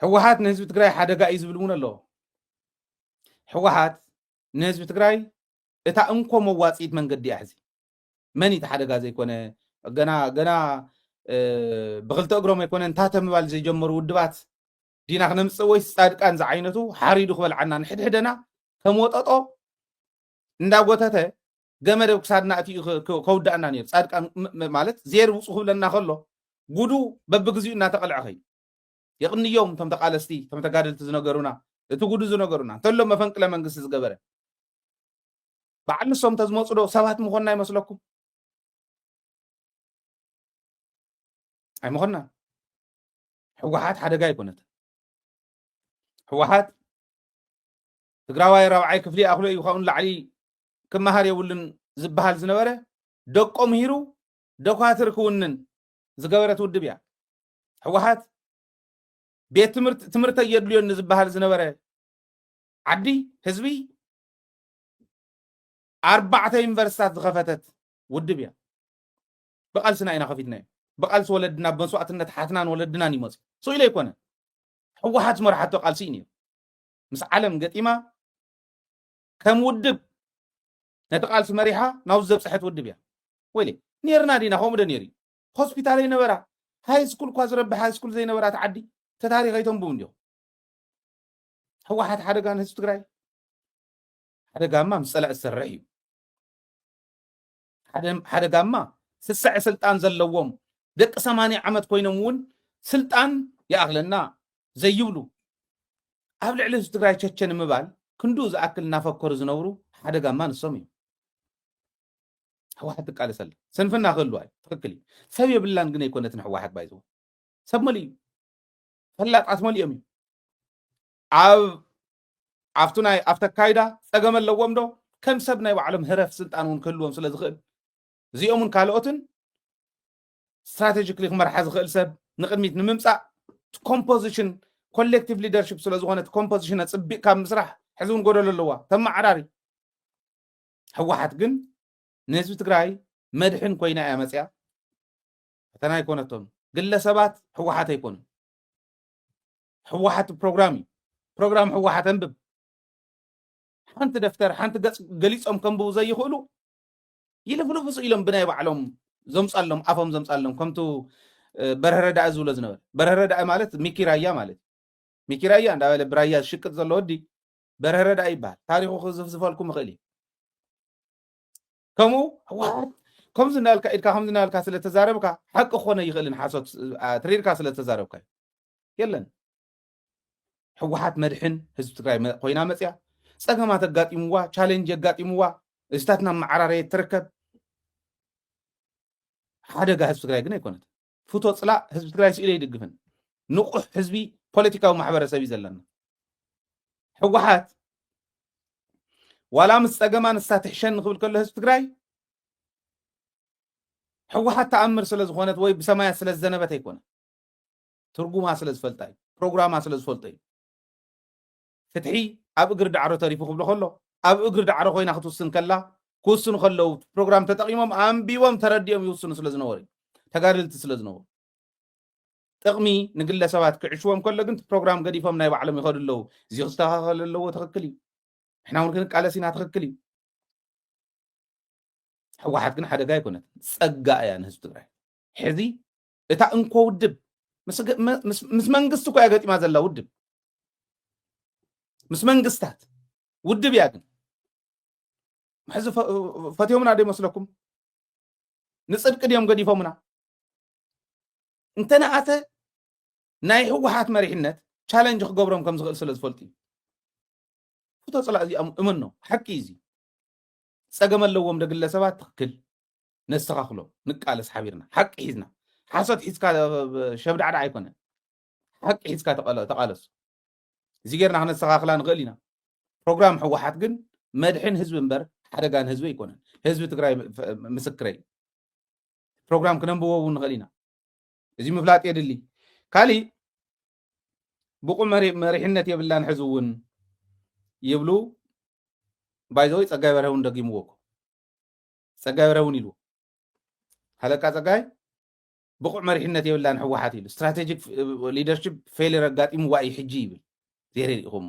ህወሓት ንህዝቢ ትግራይ ሓደጋ እዩ ዝብል እውን ኣለዎ። ህወሓት ንህዝቢ ትግራይ እታ እንኮ መዋፅኢት መንገዲ እያ። ሕዚ መን እቲ ሓደጋ ዘይኮነ? ገና፣ ገና፣ እ፣ ብኽልተ እግሮም ኣይኮነ እንታተ ምባል ዘይጀመሩ ውድባት ዲና ክነምፅእ ወይስ ፃድቃን ዝዓይነቱ ሓሪዱ ክበልዓና ንሕድሕደና ከም ወጠጦ እንዳጎተተ ገመድ ኣብ ክሳድና ኣትዩ ከ-፣ ከ-፣ ከውዳእና ነይሩ። ፃድቃን ም-፣ ም-፣ ማለት ዜር ውፁ ክብለና ከሎ ጉዱ በብግዚኡ እናተቐልዐ ኸይዱ። የቕንዮም እቶም ተቓለስቲ፣ እቶም ተጋደልቲ ዝነገሩና፣ እቲ ጉዱ ዝነገሩና። እንተሎ መፈንቅለ መንግስቲ ዝገበረ በዓል ንሶም እንተዝመፁ ዶ ሰባት ምኾንና ይመስለኩም? ኣይምኾንና። ህወሓት ሓደጋ ኣይኮነትን። ህወሓት ትግራዋይ ራብዓይ ክፍሊ ይኣኽሎ እዩ፣ ካብኡ ንላዕሊ ክመሃር የብሉን ዝበሃል ዝነበረ ደቆ ምሂሩ ደኳትር ክውንን ዝገበረት ውድብ እያ። ህወሓት ቤት ትምህርቲ፣ ትምህርቲ የድልዮኒ ዝበሃል ዝነበረ ዓዲ፣ ህዝቢ ኣርባዕተ ዩኒቨርሲታት ዝኸፈተት ውድብ እያ። ብቓልስና ኢና ከፊትናዮ። ብቓልሲ ወለድና፣ ብመስዋእትነት ሓትናን ወለድናን ይመፅእ። ስኢሉ ኣይኮነን። ህወሓት ዝመርሓቶ ቃልሲ እዩ ነይሩ። ምስ ዓለም ገጢማ ከም ውድብ ነቲ ቃልሲ መሪሓ ናብዚ ዘብፅሐት ውድብ እያ። ወይለ፣ ነርና ዲና ከምኡ ዶ ነይሩ? ሆስፒታል ኣይነበራ፣ ሃይ ስኩል እኳ ዝረብሕ ሃይ ስኩል ዘይነበራት ዓዲ። ተታሪኽ ኣይተንብቡ እንዲኹም። ህወሓት ሓደጋ ንህዝቢ ትግራይ፣ ሓደጋማ ምስ ፀላኢ ዝሰርሕ እዩ። ሓደ-፣ ሓደጋማ ስስዐ ስልጣን ዘለዎም ደቂ ሰማንያ ዓመት ኮይኖም እውን ስልጣን ይኣኽለና ዘይብሉ፣ ኣብ ልዕሊ ህዝቢ ትግራይ ቸቸ ንምባል ክንድኡ ዝኣክል እናፈከሩ ዝነብሩ ሓደጋማ ንሶም እዮም። ህወሓት ትቃለስ ኣላ። ስንፍና ክህልዋ እዩ። ትኽክል እዩ። ሰብ የብላን ግን ኣይኮነትን ህወሓት ባይዘው። ሰብ መሊኡ እዩ። ፈላጣት መሊኦም እዩ። ኣብ፣ ኣብቱ ናይ፣ ኣብቲ ኣካይዳ ጸገም ኣለዎም ዶ? ከም ሰብ ናይ ባዕሎም ህረፍ ስልጣን እውን ክህልዎም ስለ ዝኽእል፣ እዚኦምን ካልኦትን ስትራቴጂክሊ ክመርሓ ዝኽእል ሰብ ንቕድሚት ንምምጻእ ኮምፖዚሽን፣ ኮሌክቲቭ ሊደርሺፕ ስለ ዝኾነ እቲ ኮምፖዚሽን ኣጽቢቕካ ምስራሕ ሕዚ እውን ጎደሎ ኣለዋ። ተመዓራሪ። ህወሓት ግን ንህዝቢ ትግራይ መድሕን ኮይና እያ መፅያ። ፈተና ኣይኮነቶም። ግለሰባት ህወሓት ኣይኮኑን። ህወሓት ፕሮግራም እዩ። ፕሮግራም ህወሓት ኣንብብ። ሓንቲ ደፍተር፣ ሓንቲ ገፅ ገሊፆም ከንብቡ ዘይኽእሉ ይልፍልፉ ኢሎም ብናይ ባዕሎም ዘምፃሎም፣ ኣፎም ዘምፃሎም፣ ከምቱ፣ እ፣ በርሀ ረዳኢ ዝብሎ ዝነበረ። በርሀ ረዳኢ ማለት ሚኪ ራያ ማለት እዩ። ሚኪ ራያ እንዳበለ ብራያ ዝሽቅጥ ዘሎ ወዲ በርሀ ረዳኢ ይበሃል። ታሪኹ ክዝፍዝፈልኩም ይኽእል እዩ። ከምኡ ህወሓት ከምዚ እናበልካ ኢድካ ከምዚ እናበልካ ስለ ተዛረብካ ሓቂ ክኾነ ይኽእልን ሓሶት፣ አ፣ ተሪርካ ስለ ተዛረብካ እዩ። የለን። ህወሓት መድሕን ህዝቢ ትግራይ መ-፣ ኮይና መፅያ። ፀገማት ኣጋጢምዋ፣ ቻሌንጅ ኣጋጢምዋ፣ እዚታት እናመዓራረየት ትርከብ። ሓደጋ ህዝቢ ትግራይ ግን ኣይኮነትን። ፍቶ ፅላእ ህዝቢ ትግራይ ስኢለ ይድግፍን። ንቑሕ ህዝቢ፣ ፖለቲካዊ ማሕበረሰብ እዩ ዘለና። ህወሓት ዋላ ምስ ፀገማ ንሳ ትሕሸኒ ክብል ከሎ ህዝቢ ትግራይ፣ ህወሓት ተኣምር ስለ ዝኾነት ወይ ብሰማያት ስለ ዝዘነበት ኣይኮነን። ትርጉማ ስለ ዝፈልጣ እዩ። ፕሮግራማ ስለ ዝፈልጦ እዩ። ፍትሒ ኣብ እግሪ ዳዕሮ ተሪፉ ክብሎ ከሎ፣ ኣብ እግሪ ዳዕሮ ኮይና ክትውስን ከላ፣ ክውስኑ ከለዉ ፕሮግራም ተጠቒሞም፣ ኣንቢቦም፣ ተረዲኦም ይውስኑ ስለ ዝነበሩ እዩ። ተጋደልቲ ስለ ዝነበሩ። ጥቕሚ ንግለሰባት ክዕሽዎም ከሎ ግን እቲ ፕሮግራም ገዲፎም ናይ ባዕሎም ይኸዱ ኣለዉ። እዚ ክስተኻኸል ኣለዎ፣ ትኽክል እዩ። ንሕና እውን ክንቃለስ ኢና፣ ትኽክል እዩ። ህወሓት ግን ሓደጋ ኣይኮነትን፣ ጸጋ እያ ንህዝቢ ትግራይ። ሕዚ እታ እንኮ ውድብ ምስ ገ-፣ መ-፣ ምስ፣ ምስ መንግስቲ እኮ እያ ገጢማ ዘላ ውድብ። ምስ መንግስታት ውድብ እያ ግን። ሕዚ ፈ-፣ ፈትዮምና ዶ ይመስለኩም? ንጽድቂ ድዮም ገዲፎምና? እንተነኣሰ ናይ ህወሓት መሪሕነት ቻለንጅ ክገብሮም ከም ዝኽእል ስለ ዝፈልጡ እዩ። ፍቶ ጽላእ እዚኦም እመኖ፣ ሓቂ እዩ እዚ። ጸገም ኣለዎም ዶ ግለሰባት? ትኽክል። ነስተኻኽሎ፣ ንቃለስ ሓቢርና፣ ሓቂ ሒዝና። ሓሶት ሒዝካ ሸብዳዕዳዕ ኣይኮነን። ሓቂ ሒዝካ ተቓለሱ። እዚ ጌርና ክነስተኻኽላ ንኽእል ኢና። ፕሮግራም ህወሓት ግን መድሕን ህዝቢ እምበር ሓደጋ ንህዝቢ ኣይኮነን። ህዝቢ ትግራይ ምስክረይ። ፕሮግራም ክነንብቦ እውን ንኽእል ኢና። እዚ ምፍላጥ የድሊ። ካሊእ ብቑ መሪሕነት የብላን ሕዚ እውን ይብሉ። ባይዘወይ ጸጋይ በርሀ እውን ደጊምዎ እኮ። ጸጋይ በርሀ እውን ኢልዎ። ሃለቃ ጸጋይ ብቑዕ መሪሕነት የብላን ህወሓት ኢሉ። ስትራቴጂክ ሊደርሽፕ ፌልር ኣጋጢምዋ እዩ ሕጂ ይብል። ዜሬ ኢኹም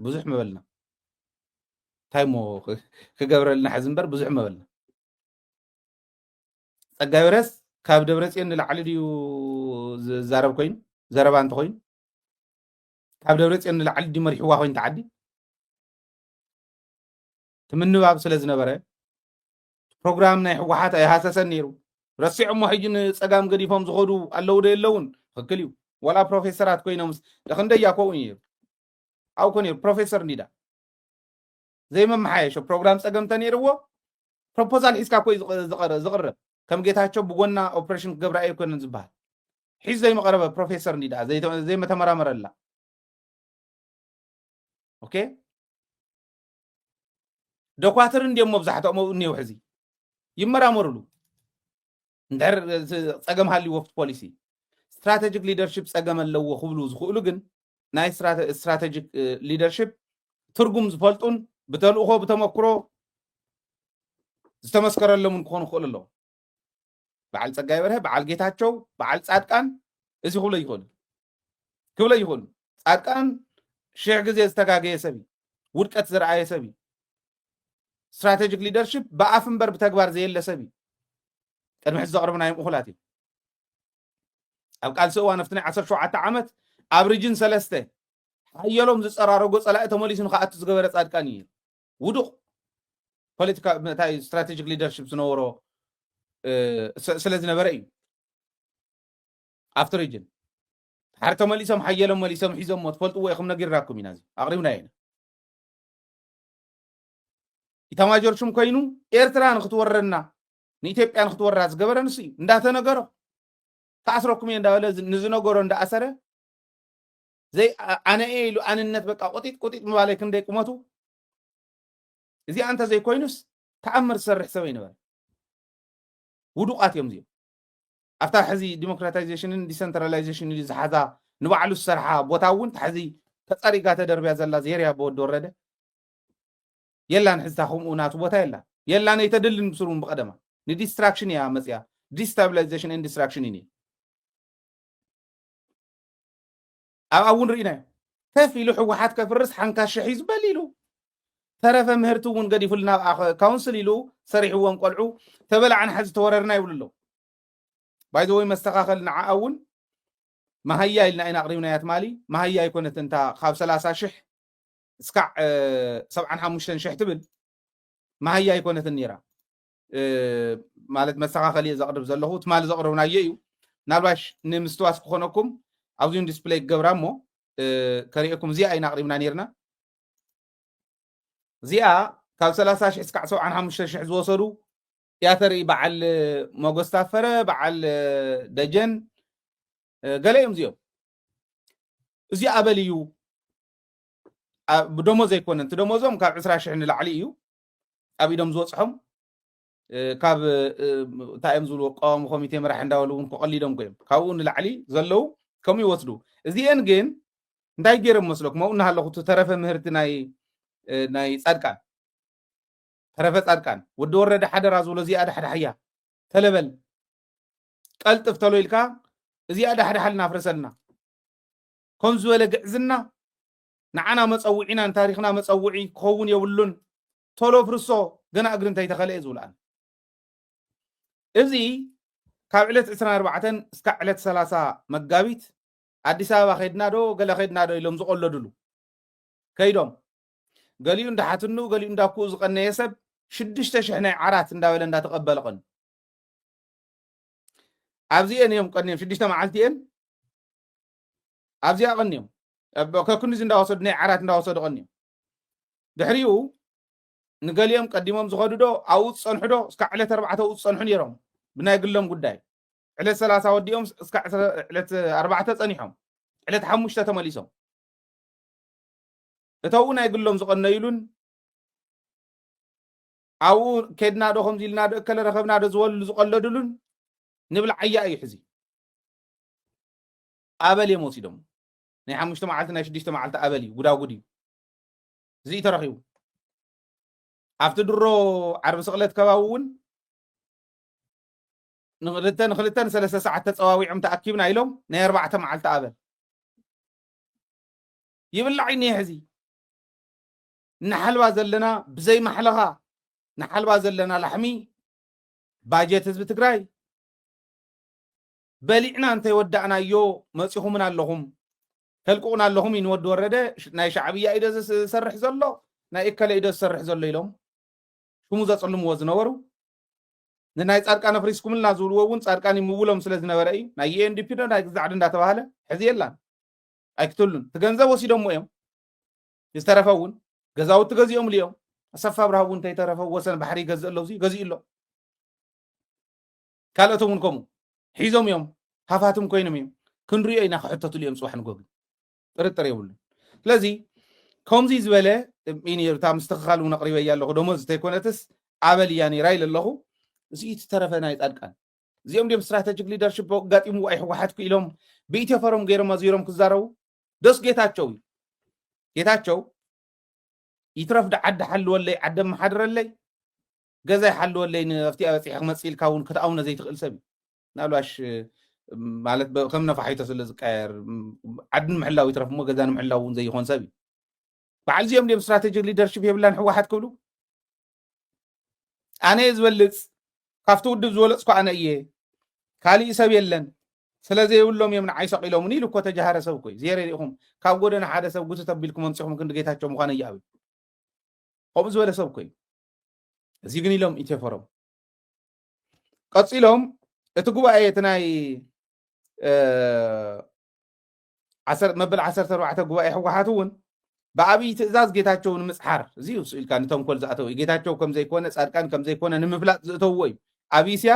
ብዙሕ መበልና እንታይ ሞ ክገብረልና ሕዚ እምበር ብዙሕ መበልና። ጸጋይ በርሀስ ካብ ደብረጽዮን ንላዕሊ ድዩ ዝዛረብ ኮይኑ? ዘረባ እንተኮይኑ ካብ ደብረጽዮን ንላዕሊ ድዩ መሪሕዋ ኮይኑ ተዓዲ? ትምንባብ ስለ ዝነበረ ፕሮግራም ናይ ህወሓት ኣይሃሰሰን ነይሩ። ረሲዖሞ ሕጂ ንጸጋም ገዲፎም ዝኸዱ ኣለዉ ዶ የለውን? ትኽክል እዩ። ዋላ ፕሮፌሰራት ኮይኖምስ ደኽንደያ ኮው ነይሩ። ኣው ኮ ነይሩ ፕሮፌሰር እንዲዳ ዘይመመሓየሾ ፕሮግራም ጸገም ተነይርዎ ፕሮፖዛል ሒዝካ ኮይ ዝቕርብ ከም ጌታቸው ብጎና ኦፕሬሽን ክገብራ ኣይኮነን ዝበሃል። ሒዝ ዘይመቐረበ ፕሮፌሰር እንዲዳ ዘይመተመራመረላ። ኦኬ፣ ደኳትር እንዲዮም መብዛሕትኦም ኣብኡ እኒው ሕዚ ይመራመሩሉ። እንድሕር ጸገም ሃልዩ ወፍት ፖሊሲ ስትራቴጂክ ሊደርሽፕ ጸገም ኣለዎ ክብሉ ዝኽእሉ ግን ናይ ስትራቴጂክ ሊደርሽፕ ትርጉም ዝፈልጡን ብተልእኾ ብተመክሮ ዝተመስከረሎምን ክኾኑ ክኽእሉ ኣለዎም። በዓል ጸጋይ በርሀ፣ በዓል ጌታቸው፣ በዓል ጻድቃን እዚ ክብሎ ይኽእሉ ክብሎ ይኽእሉ። ጻድቃን ሽሕ ግዜ ዝተጋገየ ሰብ እዩ። ውድቀት ዝረኣየ ሰብ እዩ። ስትራቴጂክ ሊደርሽፕ ብኣፍ እምበር ብተግባር ዘየለ ሰብ እዩ። ቅድሚ ሕዚ ዘቕርብናዮም እኹላት እዮም። ኣብ ቃልሲ እዋን ኣብቲ ናይ ዓሰርተ ሸውዓተ ዓመት ኣብ ሪጅን ሰለስተ ሓየሎም ዝጸራረጎ ጸላኢ ተመሊሱ ንክኣቱ ዝገበረ ጻድቃን እዩ። ውዱቕ ፖለቲካ እንታይ ስትራቴጂክ ሊደርሽፕ ዝነበሮ ስለ ዝነበረ እዩ። ኣብቲ ሪጅን ድሓር ተመሊሶም ሓየሎም መሊሶም ሒዞሞ ትፈልጥዎ ኢኹም ነጊርናኩም ኢና። እዚ ኣቕሪብናዮ ኢና። ኢታማጆር ሹም ኮይኑ ኤርትራ ንክትወረና ንኢትዮጵያ ንክትወራ ዝገበረ ንሱ እዩ። እንዳተነገሮ ክኣስረኩም እየ እንዳበለ ንዝነገሮ እንዳኣሰረ ዘይ ኣነ እየ ኢሉ ኣንነት በቃ ቁጢጥ ቁጢጥ ምባለ ክንደይ ቁመቱ እዚኣ እንተዘይኮይኑስ ተኣምር ዝሰርሕ ሰብ ኣይነበረ። ውዱቃት እዮም እዚኦም። ኣብታ ሕዚ ዲሞክራታይዜሽንን ዲሰንትራላይዜሽን ኢሉ ዝሓዛ ንባዕሉ ዝሰርሓ ቦታ እውን ታሕዚ ተፀሪጋ ተደርብያ ዘላ ዜርያ ብወዲ ወረደ የላን። ሕዝታ ከምኡ ናቱ ቦታ የላን። የላን ኣይተድልን ብስሩን ብቐደማ ንዲስትራክሽን እያ መፅያ። ዲስታብላይዜሽን ን ዲስትራክሽን እዩ። ኣብኣ እውን ርኢናዮ። ከፍ ኢሉ ህወሓት ከፍርስ ሓንካሸ ሒዙ በል ኢሉ ተረፈ ምህርቲ እውን ገዲፉልና ኣብ ካውንስል ኢሉ ሰሪሕዎም ቆልዑ ተበላዕና ሕዚ ተወረርና ይብሉ ኣለዉ። ባይዘወይ መስተኻኸል ንዓኣ እውን መሃያ ኢልና ኢና ኣቕሪብናያ ትማሊ። መሃያ ኣይኮነትን እታ ካብ ሰላሳ ሽሕ እስካዕ ሰብዓን ሓሙሽተን ሽሕ ትብል መሃያ ኣይኮነትን ነይራ። ማለት መስተኻኸል እየ ዘቕርብ ዘለኹ። ትማሊ ዘቕረብናዮ እዩ። ምናልባሽ ንምስትዋስ ክኾነኩም ኣብዚውን ዲስፕለይ ክገብራ እሞ ከርእየኩም። እዚኣ ኢና ኣቕሪብና ነይርና። እዚኣ ካብ ሰላሳ ሽሕ እስካዕ ሰብዓን ሓሙሽተ ሽሕ ዝወሰዱ እያ ተርኢ። በዓል ሞጎስ ታፈረ፣ በዓል ደጀን፣ ገለ እዮም እዚኦም። እዚ ኣበል እዩ። ብደሞዝ ኣይኮነን። እቲ ደሞዞም ካብ ዕስራ ሽሕ ንላዕሊ እዩ ኣብ ኢዶም ዝበፅሖም። ካብ እንታይ እዮም ዝብልዎ፣ ቀዋሚ ኮሚቴ መራሒ እንዳበሉ እውን ክቐሊዶም እዮም። ካብኡ ንላዕሊ ዘለዉ ከምኡ ይወስዱ። እዚአን ግን እንታይ ገይሮም መስለኩም? ኣብኡ እናሃለኹ እቲ ተረፈ ምህርቲ ናይ ጻድቃን ተረፈ ጻድቃን ወዲ ወረደ ሓደራ ዝብሎ እዚኣ ዳሕዳሕያ ተለበል ቀልጥፍ ተሎ ኢልካ እዚኣ ዳሕዳሕ ልናፍረሰልና ከም ዝበለ ግዕዝና ንዓና መጸውዒና ንታሪኽና መጸውዒ ክኸውን የብሉን። ቶሎ ፍርሶ ገና እግሪ እንተይተኸለ እየ ዝብልኣን። እዚ ካብ ዕለት ዕስራን ኣርባዕተን እስካብ ዕለት ሰላሳ መጋቢት ኣዲስ ኣበባ ከይድና ዶ ገለ ከይድና ዶ ኢሎም ዝቐለዱሉ ከይዶም ገሊኡ እንዳሓትኑ ገሊኡ እንዳኩኡ ዝቐነየ ሰብ ሽዱሽተ ሽሕ ናይ ዓራት እንዳበለ እንዳተቐበለ ቀን ኣብዚአን እዮም ቀንዮም ሽዱሽተ መዓልቲ እየን ኣብዚኣ ቀንዮም ከክንዚ እንዳወሰዱ ናይ ዓራት እንዳወሰዱ ቀንዮም ድሕሪኡ ንገሊኦም ቀዲሞም ዝኸዱ ዶ ኣብኡ ዝፀንሑ ዶ እስካ ዕለት ኣርባዕተ ኣብኡ ዝፀንሑ ነይሮም ብናይ ግሎም ጉዳይ ዕለት ሰላሳ ወዲኦም እስካዕ ዕለት ኣርባዕተ ጸኒሖም፣ ዕለት ሓሙሽተ ተመሊሶም። እተው ናይ ግሎም ዝቐነዩሉን ኣብኡ ከድና ዶ ከምዚ ኢልና ዶ እከለ ረኸብና ዶ ዝበሉ ዝቐለዱሉን ንብል ዓያ እዩ ሕዚ። ኣበል እዮም ወሲዶም። ናይ ሓሙሽተ መዓልቲ ናይ ሽዱሽተ መዓልቲ ኣበል እዩ፣ ጉዳጉድ እዩ። እዚ እዩ ተረኺቡ። ኣብቲ ድሮ ዓርቢ ስቕለት ከባቢ እውን ንክልተ ንክልተ ንሰለስተ ሰዓት ተፀዋዊዖም ተኣኪብና ኢሎም ናይ ኣርባዕተ መዓልቲ ኣበል ይብላዕ እዩ እኒሀ። ሕዚ እናሓልባ ዘለና ብዘይ ማሕለኻ እናሓልባ ዘለና ላሕሚ ባጀት ህዝቢ ትግራይ በሊዕና እንተይወዳእናዮ መፂኹምን ኣለኹም ተልቅቑና ኣለኹም እዩ ንወዲ ወረደ። ናይ ሻዕብያ ኢዶ ዝሰርሕ ዘሎ ናይ እከለ ኢዶ ዝሰርሕ ዘሎ ኢሎም ሽሙ ዘፅልምዎ ዝነበሩ ንናይ ፃድቃን ኣፍሪስኩምልና ዝብልዎ እውን ፃድቃን ይምውሎም ስለ ዝነበረ እዩ። ናይ ዩኤንዲፒ ዶ ናይ ግዛዕድ እንዳተባሃለ ሕዚ የላን ኣይክትሉን። እቲ ገንዘብ ወሲዶሞ እዮም። ዝተረፈ እውን ገዛውቲ ገዚኦምሉ እዮም። ኣሰፋ ብርሃ እውን እንተይተረፈ ወሰን ባሕሪ ይገዝእ ኣለውዚ ገዚኡ ኣሎ። ካልኦቶም እውን ከምኡ ሒዞም እዮም። ሃፋትም ኮይኖም እዮም። ክንሪኦ ኢና ክሕተትሉ እዮም ፅባሕ ንጎ ግን ጥርጥር የብሉን። ስለዚ ከምዚ ዝበለ እዩ ነይሩ። እታ ምስትኽኻል እውን ኣቕሪበያ ኣለኹ። ደሞዝ እንተይኮነትስ ኣበል እያ ነይራ ኢለ ኣለኹ። እዚ እዩ ዝተረፈ ናይ ፃድቃን። እዚኦም ድም ስትራቴጂክ ሊደርሽፕ ኣጋጢምዎ ኣይሕወሓትኩ ኢሎም ብኢትዮ ፎረም ገይሮም ኣዚሮም ክዛረቡ ደስ ጌታቸው እዩ። ጌታቸው ይትረፍ ዶ ዓዲ ሓልወለይ ዓዲ ኣመሓድረለይ ገዛ ይሓልወለይ ንኣብቲኣ በፂሐ ክመፅእ ኢልካ እውን ክትኣምኖ ዘይትኽእል ሰብ እዩ። ምናልባሽ ማለት በ- ከም ነፋሒቶ ስለ ዝቀየር ም- ዓዲ ንምሕላው ይትረፍ እሞ ገዛ ንምሕላው እውን ዘይኾን ሰብ እዩ። በዓል እዚኦም ድም ስትራቴጂክ ሊደርሽፕ የብላን ህወሓት ክብሉ ኣነ እየ ዝበልፅ ካብቲ ውድብ ዝበለፅኩ ኣነ እየ ካሊእ ሰብ የለን ስለ ዘይብሎም እዮም ንዓይ ሰቂሎምኒ ኢሉ እኮ ተጃሃረ ሰብ እኮ እዩ። ዜረ ኢኹም ካብ ጎደና ሓደ ሰብ ጉትት ኣቢልኩም ኣምፂኹም ክንዲ ጌታቸው ምዃነ እያብል ከምኡ ዝበለ ሰብ እኮ እዩ። እዚ ግን ኢሎም ኢትዮ ፎረም ቀፂሎም እቲ ጉባኤ እቲ ናይ እ፣ ዓሰር- መበል ዓሰርተ ኣርባዕተ ጉባኤ ህወሓት እውን ብኣብይ ትእዛዝ ጌታቸው ንምፅሓር እዚ እዩ ስኢልካ ንተንኮል ዝኣተው እዩ። ጌታቸው ከምዘይኮነ ፃድቃን ከምዘይኮነ ንምፍላጥ ዝእተውዎ እዩ። ኣብይ እስያ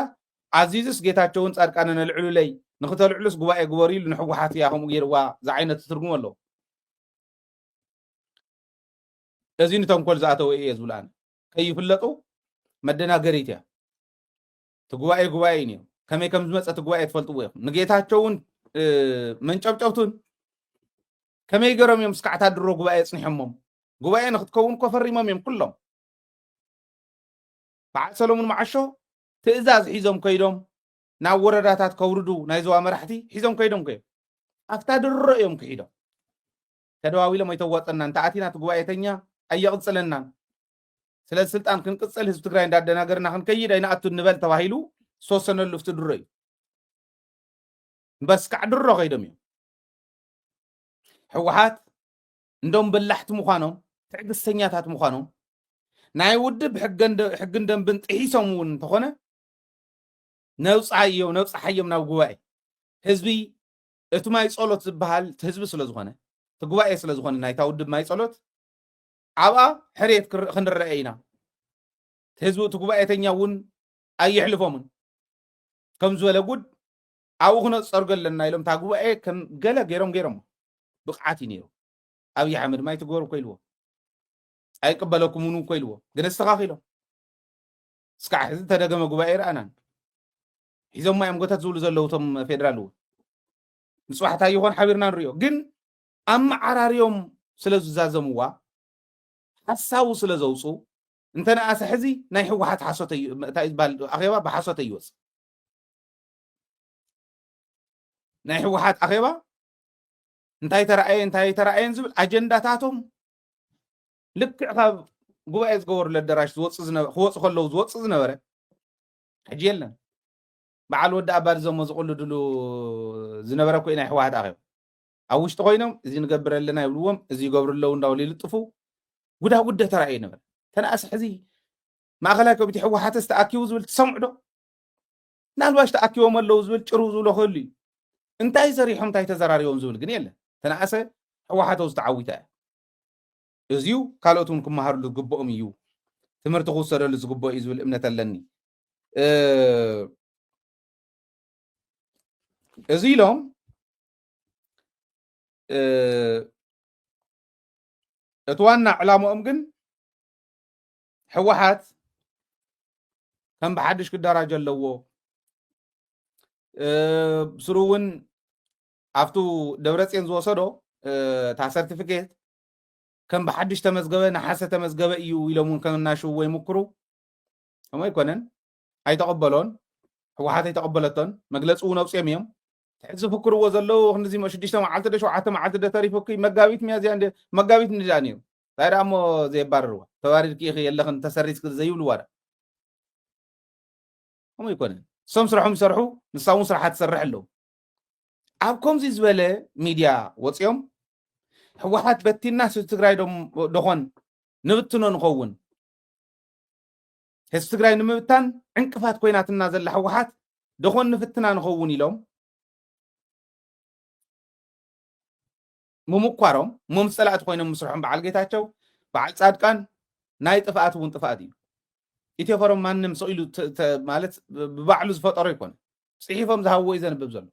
ኣዚዙስ ጌታቸውን ፃድቃንን ኣልዕሉለይ ንክተልዕሉስ ጉባኤ ግበሩ ኢሉ ንህወሓት እያ ከምኡ ገይርዋ ዝዓይነቱ ትርጉም ኣለዎ። እዚ ንተንኮል ዝኣተወ እየ ዝብል ኣነ ከይፍለጡ መደናገሪት እያ። እቲ ጉባኤ ጉባኤ እዩ ነይሩ። ከመይ ከም ዝመፀ እቲ ጉባኤ ትፈልጥዎ ኢኹም። ንጌታቸውን እ፣ መንጨብጨብቱን ከመይ ገሮም እዮም እስካዕ እታ ድሮ ጉባኤ ፅኒሖሞም። ጉባኤ ንክትከውን እኮ ፈሪሞም እዮም ኩሎም። በዓል ሰለሙን መዓሾ ትእዛዝ ሒዞም ከይዶም ናብ ወረዳታት ከውርዱ ናይ ዞባ መራሕቲ ሒዞም ከይዶም ከዮም ኣብታ ድሮ እዮም ክሒዶም ተደዋዊሎም ኣይተዋፀናን ተኣቲና እቲ ጉባኤተኛ ኣየቕፅለናን ስለዚ ስልጣን ክንቅፅል ህዝቢ ትግራይ እንዳደናገርና ክንከይድ ኣይንኣቱ ንበል ተባሂሉ ዝተወሰነሉ ፍቲ ድሮ እዩ። በስካዕ ድሮ ከይዶም እዮም። ህወሓት እንደም በላሕቲ ምዃኖም ትዕግስተኛታት ምዃኖም ናይ ውድብ ሕገን ደ- ሕግን ደንብን ጥሒሶም እውን እንተኾነ ነብፃዮም ነብፃሓዮም ናብ ጉባኤ ህዝቢ እቲ ማይ ፀሎት ዝበሃል እቲ ህዝቢ ስለ ዝኾነ እቲ ጉባኤ ስለ ዝኾነ ናይታ ውድብ ማይ ፀሎት ኣብኣ ሕርየት ክር- ክንረአ ኢና። እቲ ህዝቢ እቲ ጉባኤተኛ እውን ኣይሕልፎምን ከም ዝበለ ጉድ ኣብኡ ክነፀርጎ ኣለና ኢሎም እታ ጉባኤ ከም ገለ ገይሮም ገይሮም ብቕዓት እዩ ነይሩ። ኣብይ ኣሕመድ ማይ ትገበሩ እኮ ኢልዎ ኣይቅበለኩምን እኮ ኢልዎ ግን ኣስተኻኺሎም እስካዕ ሕዚ ተደገመ ጉባኤ ይረኣናን ሒዞማ እዮም ጎተት ዝብሉ ዘለዉ እቶም ፌደራል እውን ንፅባሕታ ይኾን ሓቢርና ንሪኦ ግን ኣመዓራርዮም ስለ ዝዛዘምዋ ሓሳቡ ስለ ዘውፁ እንተነኣሰ ሕዚ ናይ ህወሓት ሓሶተ እዩ እንታይ ዝበሃል ኣኼባ ብሓሶተ ይወፅ ናይ ህወሓት ኣኼባ እንታይ ተረኣየ እንታይ ተረኣየን ዝብል ኣጀንዳታቶም ልክዕ ካብ ጉባኤ ዝገበሩሉ ኣደራሽ ዝወፁ ዝነበ- ክወፁ ከለዉ ዝወፁ ዝነበረ ሕጂ የለን። በዓል ወዲ ኣባዲ ዘሞ ዝቕልድሉ ዝነበረ እኮ እዩ ናይ ህወሓት ኣኼባ ኣብ ውሽጢ ኮይኖም እዚ ንገብር ኣለና ይብልዎም እዚ ይገብሩ ኣለዉ እንዳበሉ ይልጥፉ ጉዳጉደ ተራእየ ነበረ ተናእስ ሕዚ ማእኸላይ ኮሚቴ ህወሓትስ ተኣኪቡ ዝብል ትሰምዑ ዶ ምናልባሽ ተኣኪቦም ኣለዉ ዝብል ጭርው ዝብሎ ክህሉ እዩ እንታይ ሰሪሖም እንታይ ተዘራሪቦም ዝብል ግን የለን ተናእሰ ህወሓት ኣብዚ ተዓዊታ እያ እዚዩ ካልኦት እውን ክመሃርሉ ዝግብኦም እዩ ትምህርቲ ክውሰደሉ ዝግብኦ እዩ ዝብል እምነት ኣለኒ እ፣ እዚ ኢሎም እቲ ዋና ዕላምኦም ግን ህወሓት ከም ብሓድሽ ክደራጀ ኣለዎ። ብስሩ እውን ኣብቱ ደብረፅዮን ዝወሰዶ እታ ሰርቲፊኬት ከም ብሓድሽ ተመዝገበ፣ ነሓሰ ተመዝገበ እዩ ኢሎም እውን ከናሽውዎ ይምክሩ። ከምኡ ኣይኮነን፣ ኣይተቐበሎን። ህወሓት ኣይተቐበለቶን። መግለፂ እውን ኣውፅኦም እዮም። ሕዚ ዝፍክርዎ ዘለዉ ክንዲዚ ሽዱሽተ መዓልቲ ዶ ሸውዓተ መዓልቲ ዶ ተሪፉኪ፣ መጋቢት ሚያዝያ እንደ መጋቢት እንድኣ ነይሩ። እንታይ ደኣ እሞ ዘየባርርዋ? ተባሪርኪ ኢኺ የለኽን ተሰሪዝኪ ዘይብልዋ ዶ? ከምኡ ኣይኮነን። እሶም ስርሖም ይሰርሑ፣ ንሳ እውን ስርሓ ትሰርሕ ኣለዉ። ኣብ ከምዚ ዝበለ ሚድያ ወፂኦም ህወሓት በቲና ህዝቢ ትግራይ ዶ- ዶኾን ንብትኖ ንኸውን፣ ህዝቢ ትግራይ ንምብታን ዕንቅፋት ኮይናትና ዘላ ህወሓት ዶኾን ንፍትና ንኸውን ኢሎም ምምኳሮም፣ እሞ ምስ ፀላእቲ ኮይኖም ምስርሖም በዓል ጌታቸው፣ በዓል ፃድቃን ናይ ጥፍኣት እውን ጥፍኣት እዩ። ኢትዮ ፎረም ማንም ስቕ ኢሉ ተ- ተ- ማለት ብባዕሉ ዝፈጠሮ ኣይኮነ። ፅሒፎም ዝሃብዎ እዩ ዘንብብ ዘሎ።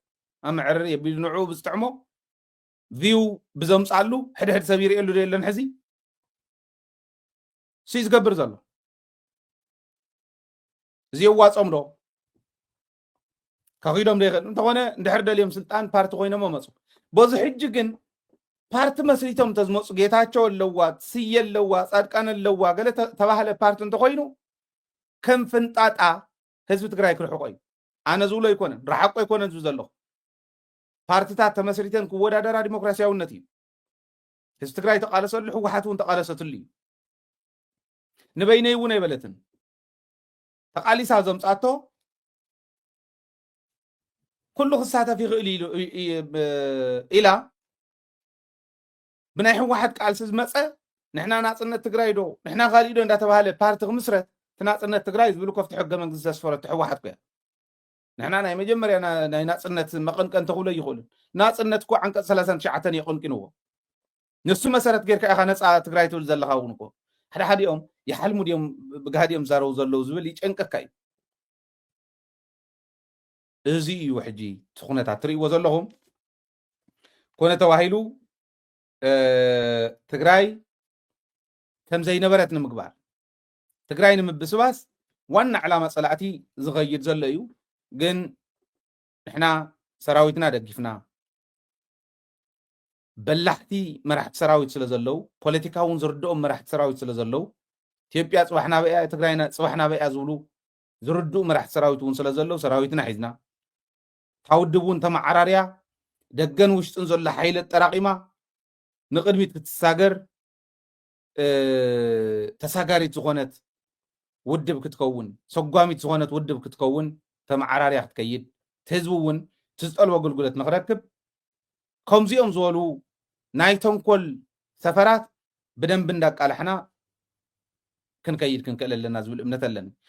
ኣብ መዕረሪ የቢሉ ንዕኡ ብዝጥዕሞ ቪው ብዘምፃሉ ሕድሕድ ሰብ ይርእየሉ ዶ የለን ሕዚ? ሲ ዝገብር ዘሎ እዚ የዋፆም ዶ? ከኺዶም ዶ ይኽእል? እንተኾነ እንድሕር ደልዮም ስልጣን ፓርቲ ኮይኖም መፁ። በዚ ሕጂ ግን ፓርቲ መስሪቶም እንተዝመፁ ጌታቸው ኣለዋ፣ ስየ ኣለዋ፣ ፃድቃን ኣለዋ፣ ገለ ተ- ተባህለ ፓርቲ እንተኾይኑ ከም ፍንጣጣ ህዝቢ ትግራይ ክርሕቆ እዩ። ኣነ ዝብሎ ኣይኮነን፣ ረሓቆ ኣይኮነን ዝብል ዘለኹ። ፓርትታት ተመስሪተን ክወዳደራ ዲሞክራሲያውነት እዩ። ህዝቢ ትግራይ ተቃለሰሉ፣ ህወሓት እውን ተቃለሰትሉ እዩ። ንበይነይ እውን ኣይበለትን። ተቃሊሳ ዘምፃቶ ኩሉ ክሳተፍ ይኽእል ኢሉ ኢ- ኢ- ብ- ኢላ ብናይ ህወሓት ቃልሲ ዝመፀ ንሕና ናፅነት ትግራይ ዶ ንሕና ካሊእ ዶ እንዳተባሃለ ፓርቲ ክምስረት እቲ ናፅነት ትግራይ ዝብል ኮፍቲ ሕገ መንግስቲ ዘስፈረቱ ህወሓት ኮያ። ንሕና ናይ መጀመርያ ና- ናይ ናፅነት መቐንቀን ተኽብሎ ይኽእሉን ናፅነት እኮ ዓንቀፅ ሰላሳን ትሽዓተን የቐንቅንዎ። ንሱ መሰረት ጌርካ ኢኻ ነፃ ትግራይ ትብል ዘለኻ እውን እኮ ሓደ ሓዲኦም ይሓልሙ ድዮም ብጋህዲኦም ዝዛረቡ ዘለዉ ዝብል ይጨንቀካ እዩ። እዚ እዩ ሕጂ እቲ ኩነታት ትርእይዎ ዘለኹም። ኮነ ተባሂሉ ትግራይ ከም ዘይነበረት ንምግባር ትግራይ ንምብስባስ ዋና ዕላማ ፀላእቲ ዝኸይድ ዘሎ እዩ። ግን ንሕና ሰራዊትና ደጊፍና በላሕቲ መራሕቲ ሰራዊት ስለ ዘለዉ ፖለቲካ እውን ዝርድኦም መራሕቲ ሰራዊት ስለ ዘለዉ ኢትዮጵያ ፅባሕ ናበይ እያ ትግራይ ና- ፅባሕ ናበይ እያ ዝብሉ ዝርድኡ መራሕቲ ሰራዊት እውን ስለ ዘለዉ ሰራዊትና ሒዝና እታ ውድብ እውን ተመዓራርያ ደገን ውሽጥን ዘሎ ሓይሊ ኣጠራቒማ ንቕድሚት ክትሳገር ተሳጋሪት ዝኾነት ውድብ ክትከውን ሰጓሚት ዝኾነት ውድብ ክትከውን ተመዓራርያ ክትከይድ ህዝቢ እውን ትዝጠልቦ ኣገልግሎት ንክረክብ ከምዚኦም ዝበሉ ናይ ተንኮል ሰፈራት ብደንቢ እንዳቃላሕና ክንከይድ ክንክእል ኣለና ዝብል እምነት ኣለኒ።